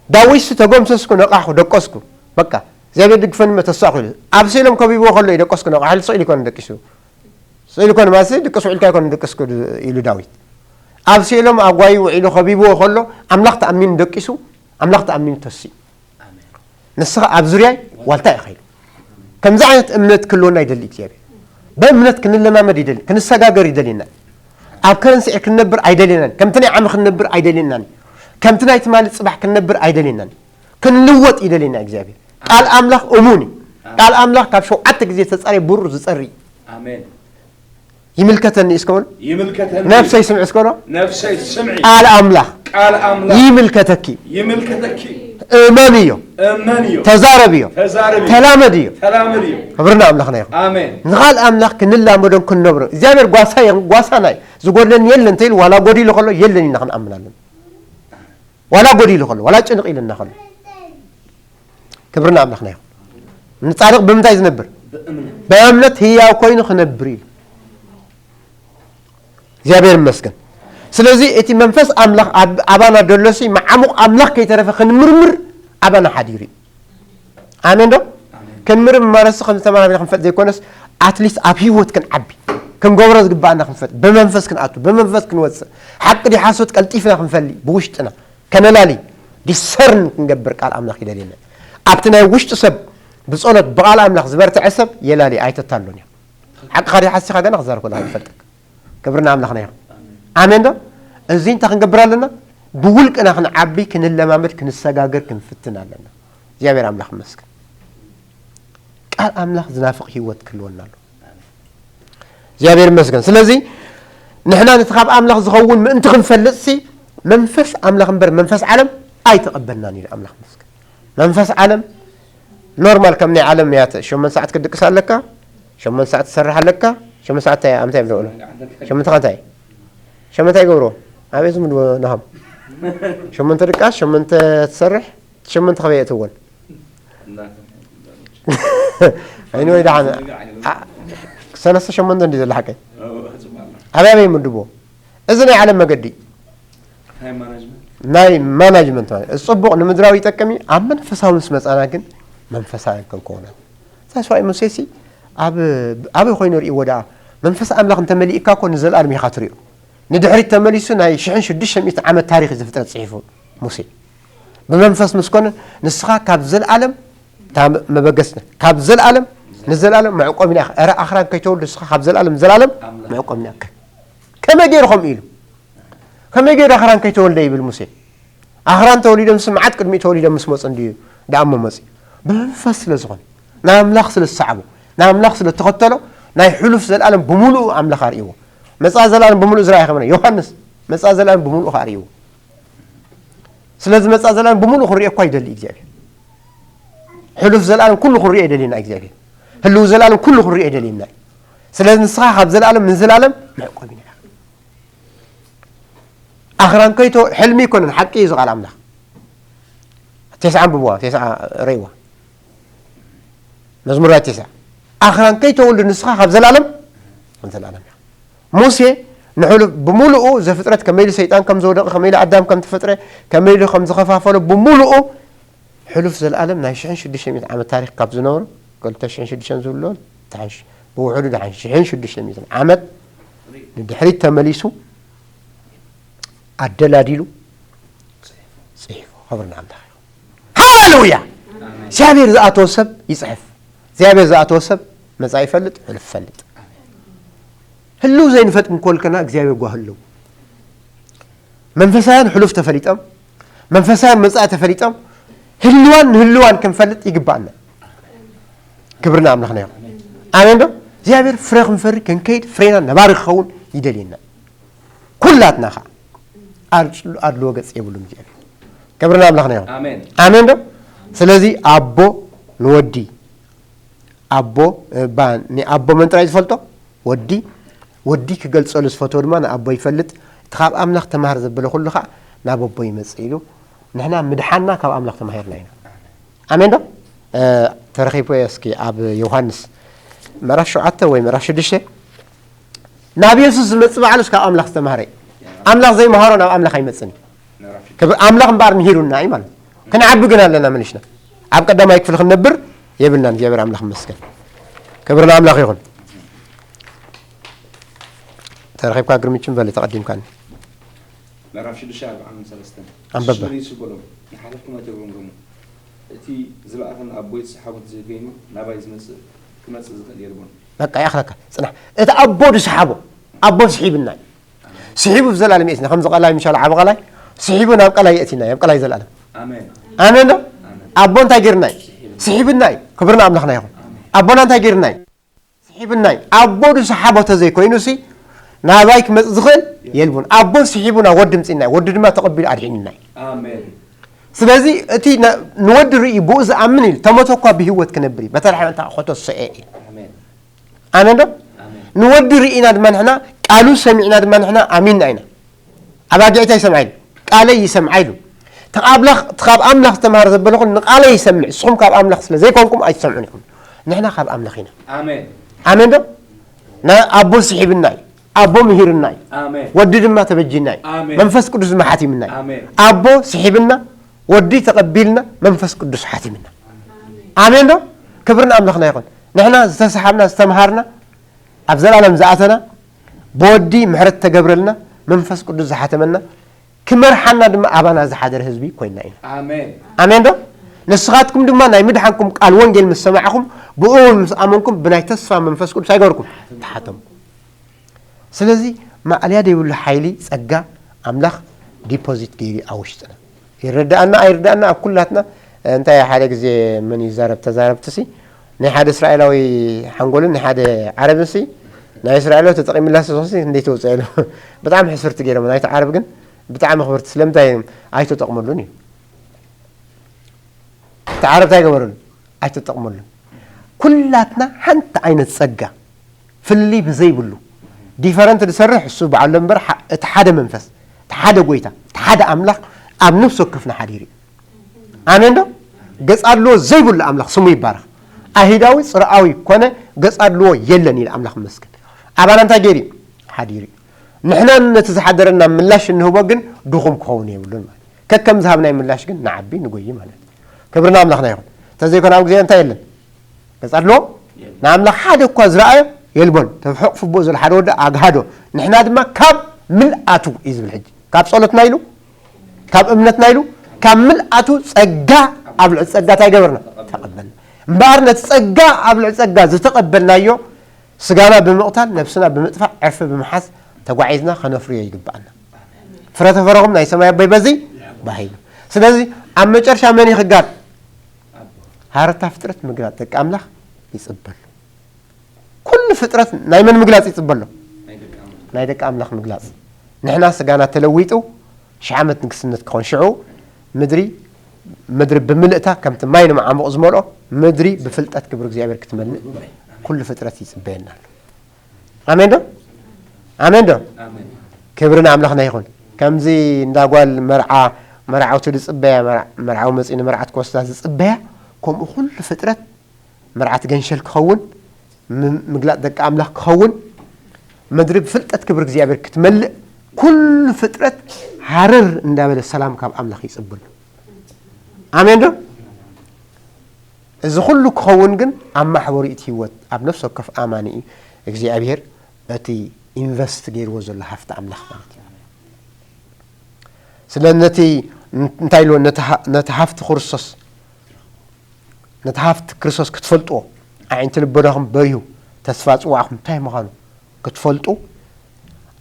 ዳዊትስ ተጎምሰስኩ፣ ነቃሕኩ፣ ደቀስኩ። በቃ፣ እግዚኣብሔር ድግፈኒ እሞ ተሳእኩ ኢሉ። ኣብ ስኢሎም ከቢብዎ ከሎ እዩ ደቀስኩ፣ ነቃሕኩ ኢሉ ስቕ ኢሉ ይኮነ ደቂሱ። ስቕ ኢሉ ይኮነ ማለት ድቅስ ውዒልካ ይኮነ ድቅስ ኢሉ ዳዊት። ኣብ ስኢሎም ኣጓዩ ውዒሉ ከቢብዎ ከሎ ኣምላኽ ተኣሚኑ ደቂሱ፣ ኣምላኽ ተኣሚኑ ተሲኡ። ንስኻ ኣብ ዙርያይ ዋልታ ኢኻ ኢሉ። ከምዚ ዓይነት እምነት ክህልወና ይደሊ እግዚኣብሔር። ብእምነት ክንለማመድ ይደሊ፣ ክንሰጋገር ይደልየና። ኣብ ከረን ስዒር ክንነብር ኣይደልየናን። ከምቲ ናይ ዓሚ ክንነብር ኣይደልየናን። ከምቲ ናይ ትማሊ ጽባሕ ክንነብር ኣይደልየናን። ክንልወጥ ይደልየና እግዚኣብሔር። ቃል ኣምላኽ እሙን እዩ። ቃል ኣምላኽ ካብ ሸውዓተ ግዜ ዝተጻረየ ብሩር ዝጸሪ እዩ። ኣሜን። ይምልከተኒ እስከ በሉ። ይምልከተኒ። ነፍሰይ ስምዒ እስከ በሉ። ነፍሰይ ስምዒ። ቃል ኣምላኽ ቃል ኣምላኽ ይምልከተኪ። ይምልከተኪ። እመንዮ። እመንዮ። ተዛረብዮ። ተዛረብዮ። ተላመድዮ። ተላመድዮ። ክብርና ኣምላኽና ይኹን። ኣሜን። ንቓል ኣምላኽ ክንላመዶን ክንነብሮ እግዚኣብሔር ጓሳ ጓሳና እዩ። ዝጎድለኒ የለን እንተኢሉ ዋላ ጎዲሉ ከሎ የለን ኢልና ክንኣምን ኣለና። ዋላ ጎዲሉ ከሎ ዋላ ጭንቕ ኢልና ከሎ። ክብርና ኣምላኽና ይኹን። ንጻድቕ ብምንታይ ዝነብር? ብእምነት ህያው ኮይኑ ክነብር ኢሉ። እግዚኣብሔር ይመስገን። ስለዚ እቲ መንፈስ ኣምላኽ ኣብ- ኣባና ደሎሲ መዓሙቕ ኣምላኽ ከይተረፈ ክንምርምር ኣባና ሓዲሩ እዩ። ኣሜን ዶ? ክንምርምር ማለትሲ ከም ዝተማራሚና ክንፈልጥ ዘይኮነስ ኣትሊስት ኣብ ህይወት ክንዓቢ ክንገብሮ ዝግባኣና ክንፈልጥ ብመንፈስ ክንኣቱ ብመንፈስ ክንወፅእ ሓቂ ዲ ሓሶት ቀልጢፍና ክንፈሊ ብውሽጥና ከነላሊ ዲሰርን ክንገብር ቃል ኣምላኽ ይደልየና። ኣብቲ ናይ ውሽጢ ሰብ ብጸሎት ብቓል ኣምላኽ ዝበርትዐ ሰብ የላሊ ኣይተታሎን እያ። ሓቅኻ ዲ ሓሲኻ ገና ክዛረብ ከለኻ ይፈልጠካ። ክብርና ኣምላኽና ይኹን። ኣሜን ዶ? እዚ እንታይ ክንገብር ኣለና? ብውልቅና ክንዓቢ ክንለማመድ ክንሰጋገር ክንፍትን ኣለና። እግዚኣብሔር ኣምላኽ ይመስገን። ቃል ኣምላኽ ዝናፍቕ ህይወት ክህልወና ኣሎ። እግዚኣብሔር ይመስገን። ስለዚ ንሕና ነቲ ካብ ኣምላኽ ዝኸውን ምእንቲ ክንፈልጥሲ መንፈስ ኣምላኽ እምበር መንፈስ ዓለም ኣይተቐበልናን ኢሉ ኣምላኽ ይመስገን። መንፈስ ዓለም ኖርማል ከም ናይ ዓለም እያ። ሸሞንተ ሰዓት ክትድቅስ ኣለካ፣ ሸሞንተ ሰዓት ትሰርሕ ኣለካ። ሸሞንተ ሰዓት እንታይ ኣምታይ ብደውሎ ሸሞንተ እንታይ ሸሞንተ ይገብሮ ኣቤት ዝምድ ናሃም ሸሞንተ ድቃስ ሸሞንተ ትሰርሕ ሸሞንተ ከበየ እትወል ኣይኒ ወይ ደሓን ሰለስተ ሸሞንተ እንዲ ዘለ ሓቀይ ኣበይ ኣበይ ምድቦ እዚ ናይ ዓለም መገዲ ናይ ማናጅመንት ማለት እዚ ጽቡቕ ንምድራዊ ይጠቅም እዩ። ኣብ መንፈሳዊ ምስ መጻና ግን መንፈሳዊ ክንከውን that's why ሙሴሲ ኣብ ኣበይ ኮይኑ ርእይዎ ደኣ መንፈስ ኣምላኽ እንተመሊእካ እኮ ንዘለኣለም ኢኻ ትሪኦ። ንድሕሪት ተመሊሱ ናይ ሽሕን ሽዱሽተ ሚእቲ ዓመት ታሪኽ እዩ ዘፍጥረት ጽሒፉ ሙሴ። ብመንፈስ ምስ ኮነ ንስኻ ካብ ዘለኣለም እታ መበገስና ካብ ዘለኣለም ንዘለኣለም መዕቆብ ኢና። እረ ኣኽራን ከይተወልዱ ንስኻ ካብ ዘለኣለም ንዘለኣለም መዕቆብ ኢና። ከመይ ገይሩ ከምኡ ኢሉ? ከመይ ገይሩ ኣኽራን ከይተወልደ ይብል ሙሴ? ኣኽራን ተወሊዶምሲ መዓት ቅድሚኡ ተወሊዶም ምስ መፁ እንድዩ ደኣ እሞ መፂ ብመንፈስ ስለ ዝኾነ ንኣምላኽ ስለ ዝሰዓቦ ንኣምላኽ ስለ እተኸተሎ ናይ ሕሉፍ ዘለኣለም ብምሉኡ ኣምላኽ ኣርእይዎ። መፃ ዘለኣለም ብምሉኡ ዝረኣየ ከመነ ዮሃንስ መፃ ዘለኣለም ብምሉኡ ከኣ ኣርእይዎ። ስለዚ መፃ ዘለኣለም ብምሉኡ ክንሪኦ እኳ ይደሊ እግዚኣብሔር። ሕሉፍ ዘለኣለም ኩሉ ክንሪኦ ይደልየና እግዚኣብሔር። ህልው ዘለኣለም ኩሉ ክንሪኦ ይደልየና እዩ። ስለዚ ንስኻ ካብ ዘለኣለም ንዘለኣለም መዕቆቢና ኢኻ። ኣኽራን ከይቶ ሕልሚ ኣይኮነን ሓቂ እዩ ዝቃል ኣምላኽ። ቴስዓ ኣንብብዋ ቴስዓ ረይዋ መዝሙር ናይ ቴስዓ ኣኽራን ከይተወልዱ ንስኻ ካብ ዘላለም ዘላለም ኢኻ። ሙሴ ንሕሉፍ ብምሉኡ ዘፍጥረት ከመይ ኢሉ ሰይጣን ከም ዝወደቐ፣ ከመይ ኢሉ ኣዳም ከም ተፈጥረ፣ ከመይ ኢሉ ከም ዝኸፋፈሎ ብምሉኡ ሕሉፍ ዘለኣለም ናይ ሽሕን ሽዱሽተ ሚእትን ዓመት ታሪኽ ካብ ዝነበሩ፣ ክልተ ሽሕን ሽዱሽተን ዝብሎ፣ ደሓን ሽ-፣ ብውሕዱ ደሓን ሽሕን ሽዱሽተ ሚእትን ዓመት ንድሕሪት ተመሊሱ ኣደላዲሉ ጽሒፉ። ክብሪ ንኣምላኽ ይኹን። ሃሌሉያ! እግዚኣብሔር ዝኣተወ ሰብ ይጽሕፍ። እግዚኣብሔር ዝኣተወ ሰብ መጻኢ ይፈልጥ፣ ሕሉፍ ይፈልጥ። ህልው ዘይንፈጥ እንኮልከና እግዚኣብሔር ጓ ህልው። መንፈሳውያን ሕሉፍ ተፈሊጦም፣ መንፈሳውያን መጻኢ ተፈሊጦም፣ ህልዋን ንህልዋን ክንፈልጥ ይግባኣና። ክብሪ ንኣምላኽና ይኹን። ኣሜን ዶ? እግዚኣብሔር ፍረ ክንፈሪ፣ ክንከይድ፣ ፍሬና ነባሪ ክኸውን ይደልየና። ኩላትና ኸዓ ኣድ-፣ ኣድልዎ ገጽ የብሉን እግዚኣብሔር። ክብሪ ንኣምላኽና ይኹን። ኣሜን። ኣሜን ዶ? ስለዚ ኣቦ ንወዲ፣ ኣቦ፣ እባ፣ ንኣቦ መን ጥራይ ዝፈልጦ? ወዲ። ወዲ ክገልጸሉ ዝፈትዎ ድማ ንኣቦ ይፈልጥ። እቲ ካብ ኣምላኽ ተማሃር ዘበለ ኩሉ ኸዓ ናብ ኣቦ ይመጽእ ኢሉ። ንሕና ምድሓንና ካብ ኣምላኽ ተማሂርና ኢና። ኣሜን ዶ? እ፣ ተረኺቡ እስኪ ኣብ ዮሃንስ ምዕራፍ ሸውዓተ ወይ ምዕራፍ ሽዱሽተ፣ ናብ የሱስ ዝመጽእ ባዕሉስ ካብ ኣምላኽ ዝተማህረ እዩ። ኣምላኽ ዘይመሃሮ ናብ ኣምላኽ ኣይመጽእን እዩ። ክብ-፣ ኣምላኽ እምበኣር ምሂሩና እዩ ማለት እዩ። ክንዓቢ ግን ኣለና መሊስና። ኣብ ቀዳማይ ክፍሊ ክንነብር የብልናን። እግዚኣብሔር ኣምላኽ ይመስገን። ክብሪ ንኣምላኽ ይኹን። ተረኺብካ ግርምችን በሊ ተቐዲምካኒ። ምዕራፍ ሽዱሽተ ኣርብዓን ሰለስተን። ኣንበበ። ሽመልሱ በሎም፣ ንሓለፍኩም ኣይተጉረምርሙ። እቲ ዝለኣኸኒ ኣቦይ ዝሰሓቦ እንተዘይኮይኑ፣ ናባይ ዝመጽእ፣ ክመጽእ ዝኽእል የልቦን። በቃ፣ ይኣኽለካ፣ ጽናሕ። እቲ ኣቦ ዝሰሓቦ፣ ኣቦ ስሒብና እዩ። ስሒቡ ብዘለኣለም የእቲና። ከምዚ ቀላይ፣ ምሻል ዓቢ ቀላይ፣ ስሒቡ ናብ ቀላይ የእቲና፣ ኣብ ቀላይ ዘለኣለም። ኣሜን። ኣሜን ዶ? ኣሜን። ኣቦ እንታይ ገይርና እዩ? ስሒብና እዩ። ክብሪ ንኣምላኽና ይኹን። ኣቦና እንታይ ገይርና እዩ? ስሒብና እዩ። ኣቦ ዝሰሓቦ ተዘይኮይኑሲ፣ ናባይ ክመጽእ ዝኽእል የልቡን። ኣቦ ስሒቡና፣ ወዲ ምጺእና እዩ። ወዲ ድማ ተቐቢሉ ኣድሒኑና እዩ። ኣሜን። ስለዚ እቲ ነ-፣ ንወዲ ርእዩ ብኡ ዝኣምን ኢሉ፣ ተሞተ እኳ ብህይወት ክነብር እዩ። በተርሐ እንተ ኾተሰኤ እዩ። ኣሜን። ኣሜን ዶ? ኣሜን። ንወዲ ርኢና ድማ ንሕና፣ ቃሉ ሰሚዕና ድማ ንሕና ኣሚንና ኢና። ኣባጊዕታ ይሰምዓ ኢሉ፣ ቃለይ ይሰምዓ ኢሉ። እቲ ካብ ኣምላኽ፣ እቲ ካብ ኣምላኽ ዝተምሃረ ዘበለኹም ንቃለይ ይሰምዕ፣ ንስኹም ካብ ኣምላኽ ስለ ዘይኮንኩም ኣይትሰምዑን ኢኹም። ንሕና ካብ ኣምላኽ ኢና። ኣሜን። ኣሜን ዶ? ና-፣ ኣቦ ስሒብና እዩ፣ ኣቦ ምሂርና እዩ፣ ኣሜን። ወዲ ድማ ተበጂና እዩ፣ ኣሜን። መንፈስ ቅዱስ ድማ ሓቲምና እዩ። ኣሜን። ኣቦ ስሒብና፣ ወዲ ተቐቢልና፣ መንፈስ ቅዱስ ሓቲምና። ኣሜን ዶ? ክብሪ ንኣምላኽና ይኹን። ንሕና ዝተሰሓብና፣ ዝተምሃርና፣ ኣብ ዘላለም ዝኣተና፣ ብወዲ ምሕረት ተገብረልና፣ መንፈስ ቅዱስ ዝሓተመና፣ ክመርሓና ድማ ኣባና ዝሓደረ ህዝቢ ኮይና ኢና። ኣሜን። ኣሜን ዶ? ንስኻትኩም ድማ ናይ ምድሓንኩም ቃል ወንጌል ምስ ሰማዕኹም፣ ብኡ እውን ምስ ኣመንኩም፣ ብናይ ተስፋ መንፈስ ቅዱስ ኣይገበርኩም፣ ተሓተምኩም። ስለዚ ማእለያ ዘይብሉ ሓይሊ ጸጋ ኣምላኽ ዲፖዚት ገይሩ ኣብ ውሽጥና። ይረዳኣና ኣይርዳኣና ኣብ ኩላትና። እንታይ ሓደ ግዜ መን ይዛረብ ተዛረብትሲ፣ ናይ ሓደ እስራኤላዊ ሓንጎልን ናይ ሓደ ዓረብንሲ፣ ናይ እስራኤላዊ ተጠቒሙላሲ ሶሲ እንዴት ተውፅእ ኢሉ። ብጣዕሚ ሕስርቲ ገይሮም። ናይቲ ዓረብ ግን ብጣዕሚ ክብርቲ፣ ስለምንታይ ኣይተጠቕመሉን እዩ። እቲ ዓረብ እንታይ ገበረሉ? ኣይተጠቕመሉን። ኩላትና ሓንቲ ዓይነት ጸጋ፣ ፍልልይ ብዘይብሉ፣ ዲፈረንት ዝሰርሕ እሱ በዓሉ እምበር፣ ሓ-፣ እቲ ሓደ መንፈስ፣ እቲ ሓደ ጎይታ፣ እቲ ሓደ ኣምላኽ ኣብ ነፍሲ ወከፍና ሓዲሩ እዩ። ኣሜን ዶ? ገጽ ኣድልዎ ዘይብሉ ኣምላኽ ስሙ ይባረኽ። ኣይሁዳዊ ጽርኣዊ ኮነ፣ ገጽ ኣድልዎ የለን ኢሉ ኣምላኽ ይመስገን። ኣባና እንታይ ገይሩ እዩ? ሓዲሩ እዩ። ንሕና ነቲ ዝሓደረና ምላሽ እንህቦ ግን ድኹም ክኸውን የብሉን ማለት እዩ። ከከም ዝሃብናይ ምላሽ ግን ንዓቢ ንጎይ ማለት እዩ። ክብሪ ንኣምላኽና ይኹን። እንተዘይኮነ ኣብ ግዜ እንታይ የለን? ገጽ ኣድልዎ ንኣምላኽ ሓደ እኳ ዝረኣዮ የልቦን። ተብሕቕ ፍቡእ ዘሎ ሓደ ወዲ ኣግሃዶ። ንሕና ድማ ካብ ምልኣቱ እዩ ዝብል ሕጂ። ካብ ጸሎትና ኢሉ፣ ካብ እምነትና ኢሉ፣ ካብ ምልኣቱ ጸጋ ኣብ ልዕሊ ጸጋ እንታይ ገበርና? ተቐበልና። እምበኣር ነቲ ጸጋ ኣብ ልዕሊ ጸጋ ዝተቐበልናዮ ስጋና ብምቕታል፣ ነብስና ብምጥፋእ፣ ዕርፊ ብምሓዝ ተጓዒዝና ከነፍርዮ ይግብኣና። ፍረ ተፈረኹም ናይ ሰማይ ኣቦይ በዚ ባሂሉ። ስለዚ ኣብ መጨረሻ መን እዩ ክጋር? ሃረታ ፍጥረት ምግላጽ ደቂ ኣምላኽ ይጽበሉ። ኩሉ ፍጥረት ናይ መን ምግላጽ ይጽበሎ? ናይ ደቂ ኣምላኽ ምግላጽ። ንሕና ስጋና ተለዊጡ ሺሕ ዓመት ንግስነት ክኾን ሽዑ ምድሪ፣ ምድሪ ብምልእታ ከምቲ ማይ ንመዓሙቕ ዝመልኦ ምድሪ ብፍልጠት ክብሪ እግዚኣብሔር ክትመልእ ኩሉ ፍጥረት ይጽበየና ኣሎ። ኣሜን ዶ? ኣሜን ዶ? ኣሜን። ክብሪ ንኣምላኽና ይኹን። ከምዚ እንዳ ጓል መርዓ፣ መርዓውቲ ዝጽበያ፣ መርዓ-፣ መርዓዊ መጺኡ ንመርዓት ክወስዳ ዝጽበያ፣ ከምኡ ኩሉ ፍጥረት መርዓት ገንሸል ክኸውን፣ ም-፣ ምግላጽ ደቂ ኣምላኽ ክኸውን፣ ምድሪ ብፍልጠት ክብሪ እግዚኣብሔር ክትመልእ፣ ኩሉ ፍጥረት ሃረር እንዳበለ ሰላም ካብ ኣምላኽ ይጽበሉ። ኣሜን ዶ? እዚ ኩሉ ክኸውን ግን ኣብ ማሕበሩ እቲ ህይወት ኣብ ነፍሲ ወከፍ ኣማኒ እዩ እግዚኣብሔር እቲ ኢንቨስት ገይርዎ ዘሎ ሃፍቲ ኣምላኽ ማለት እዩ። ስለ ነቲ እንታይ ኢልዎ፣ ነቲ ሃ- ነቲ ሃፍቲ ክርስቶስ፣ ነቲ ሃፍቲ ክርስቶስ ክትፈልጥዎ፣ ኣዒንቲ ልቦናኹም በሪሁ፣ ተስፋ ጽዋዕኹም እንታይ ምዃኑ ክትፈልጡ፣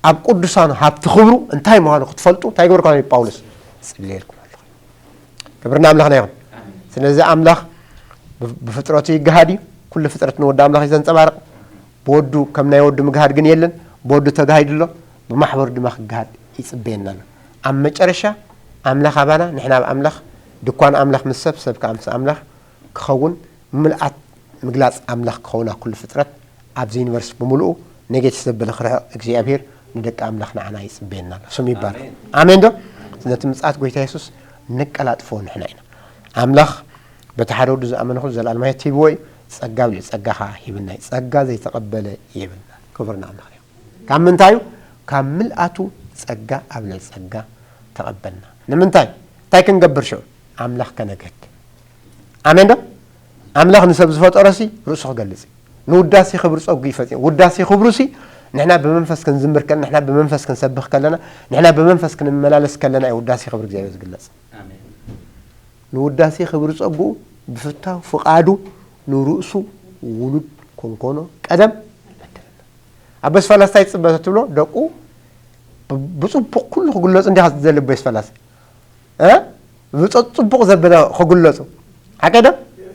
ኣብ ቅዱሳኑ ሃብቲ ክብሩ እንታይ ምዃኑ ክትፈልጡ እንታይ ግበርኩም ኣሎ ጳውሎስ? ጽልየልኩም ኣለኹ። ክብርና ኣምላኽና ይኹን። ስለዚ ኣምላኽ ብ- ብፍጥረቱ ይገሃድ እዩ። ኩሉ ፍጥረት ንወዲ ኣምላኽ እዩ ዘንጸባርቕ። ብወዱ ከም ናይ ወዱ ምግሃድ ግን የለን። ብወዱ ተጋሂዱ ኣሎ፣ ብማሕበሩ ድማ ክገሃድ ይጽበየና ኣሎ። ኣብ መጨረሻ ኣምላኽ ኣባና፣ ንሕና ኣብ ኣምላኽ፣ ድኳን ኣምላኽ ምስ ሰብ፣ ሰብ ከኣ ምስ ኣምላኽ ክኸውን፣ ምልኣት ምግላጽ ኣምላኽ ክኸውን ኣብ ኩሉ ፍጥረት፣ ኣብዚ ዩኒቨርስ ብምልኡ ኔጌቲቭ ዘበለ ክርሕቕ እግዚኣብሔር ንደቂ ኣምላኽ ንዓና ይጽበየና ኣሎ። ስሙ ይባረክ። ኣሜን። ኣሜን ዶ? ነቲ ምጽኣት ጎይታ የሱስ ነቀላጥፎ ንሕና ኢና። ኣምላኽ በቲ ሓደ ወዱ ዝኣመነ ኩሉ ዘለኣለማዊ ሕይወት ሂብዎ እዩ። ጸጋ ኣብ ልዕሊ ጸጋ ኸዓ ሂብና እዩ። ጸጋ ዘይተቐበለ የብልና። ክብሪ ንኣምላኽ እዩ። ካብ ምንታይ እዩ? ካብ ምልኣቱ ጸጋ ኣብ ልዕሊ ጸጋ ተቐበልና። ንምንታይ? እንታይ ክንገብር ሽዑ? ኣምላኽ ከነግህድ። ኣሜን ዶ? ኣምላኽ ንሰብ ዝፈጠሮሲ ርእሱ ክገልጽ እዩ። ንውዳሴ ክብሪ ጸጉ እዩ ፈጺሙ። ውዳሴ ክብሩሲ ንሕና ብመንፈስ ክንዝምር ከለና፣ ንሕና ብመንፈስ ክንሰብኽ ከለና፣ ንሕና ብመንፈስ ክንመላለስ ከለና እዩ ውዳሴ ክብሪ እግዚኣብሔር ዝግለጽ። ኣሜን። ንውዳሴ ክብሪ ጸጉኡ ብፍታው ፍቓዱ ንርእሱ ውሉድ ኮንኮኖ ቀደም መደበና። ኣቦ የስፋላስ እንታይ ትጽበ ትብሎ? ደቁ ብ- ብጽቡቕ ኩሉ ክግለጹ እንዲኻ ትደሊ ኣቦ የስፋላስ? እ? ብጸጽቡቕ ዘበለ ክግለጹ። ሓቀ ዶ?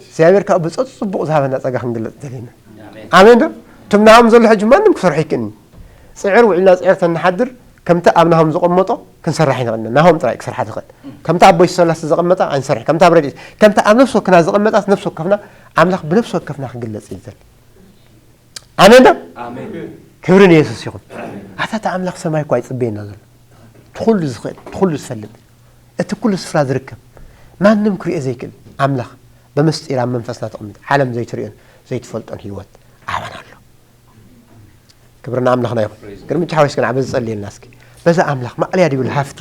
እግዚኣብሔር ካብ ብጸጽቡቕ ዝሃበና ጸጋ ክንግለጽ ደሊና። ኣሜን ዶ? እቶም ናሆም ዘሎ ሕጂ ማንም ክሰርሑ ይክእልኒ። ጽዕር ውዒልና ጽዕር ተንሓድር፣ ከምቲ ኣብ ናሆም ዝቐመጦ ክንሰርሕ ይንኽእል። ናሆም ጥራይ ክሰርሓ ዝኽእል። ከምቲ ኣቦ የስፋላስ ዘቐመጣ ኣይንሰርሕ። ከምቲ ኣብ ረድኤት፣ ከምቲ ኣብ ነፍሲ ወከፍና ዘቐመጣስ ነፍሲ ወከፍና ኣምላኽ ብነፍሲ ወከፍና ክግለጽ እዩ ዝደሊ። ኣሜን ዶ? ኣሜን። ክብሪ ንየሱስ ይኹን። ኣታ እቲ ኣምላኽ ሰማይ እኳ ይጽበየና ዘሎ። እቲ ኩሉ ዝኽእል፣ እቲ ኩሉ ዝፈልጥ፣ እቲ ኩሉ ስፍራ ዝርከብ፣ ማንም ክሪኦ ዘይክእል ኣምላኽ ብምስጢር ኣብ መንፈስና ተቐሚጡ ዓለም ዘይትሪኦን ዘይትፈልጦን ህይወት ኣባና ኣሎ። ክብሪ ንኣምላኽና ይኹን። ቅድሚ ሓዊስክን ዓበ ዝጸልየልና እስኪ። በዛ ኣምላኽ ማዕልያ ድብል ሃፍቲ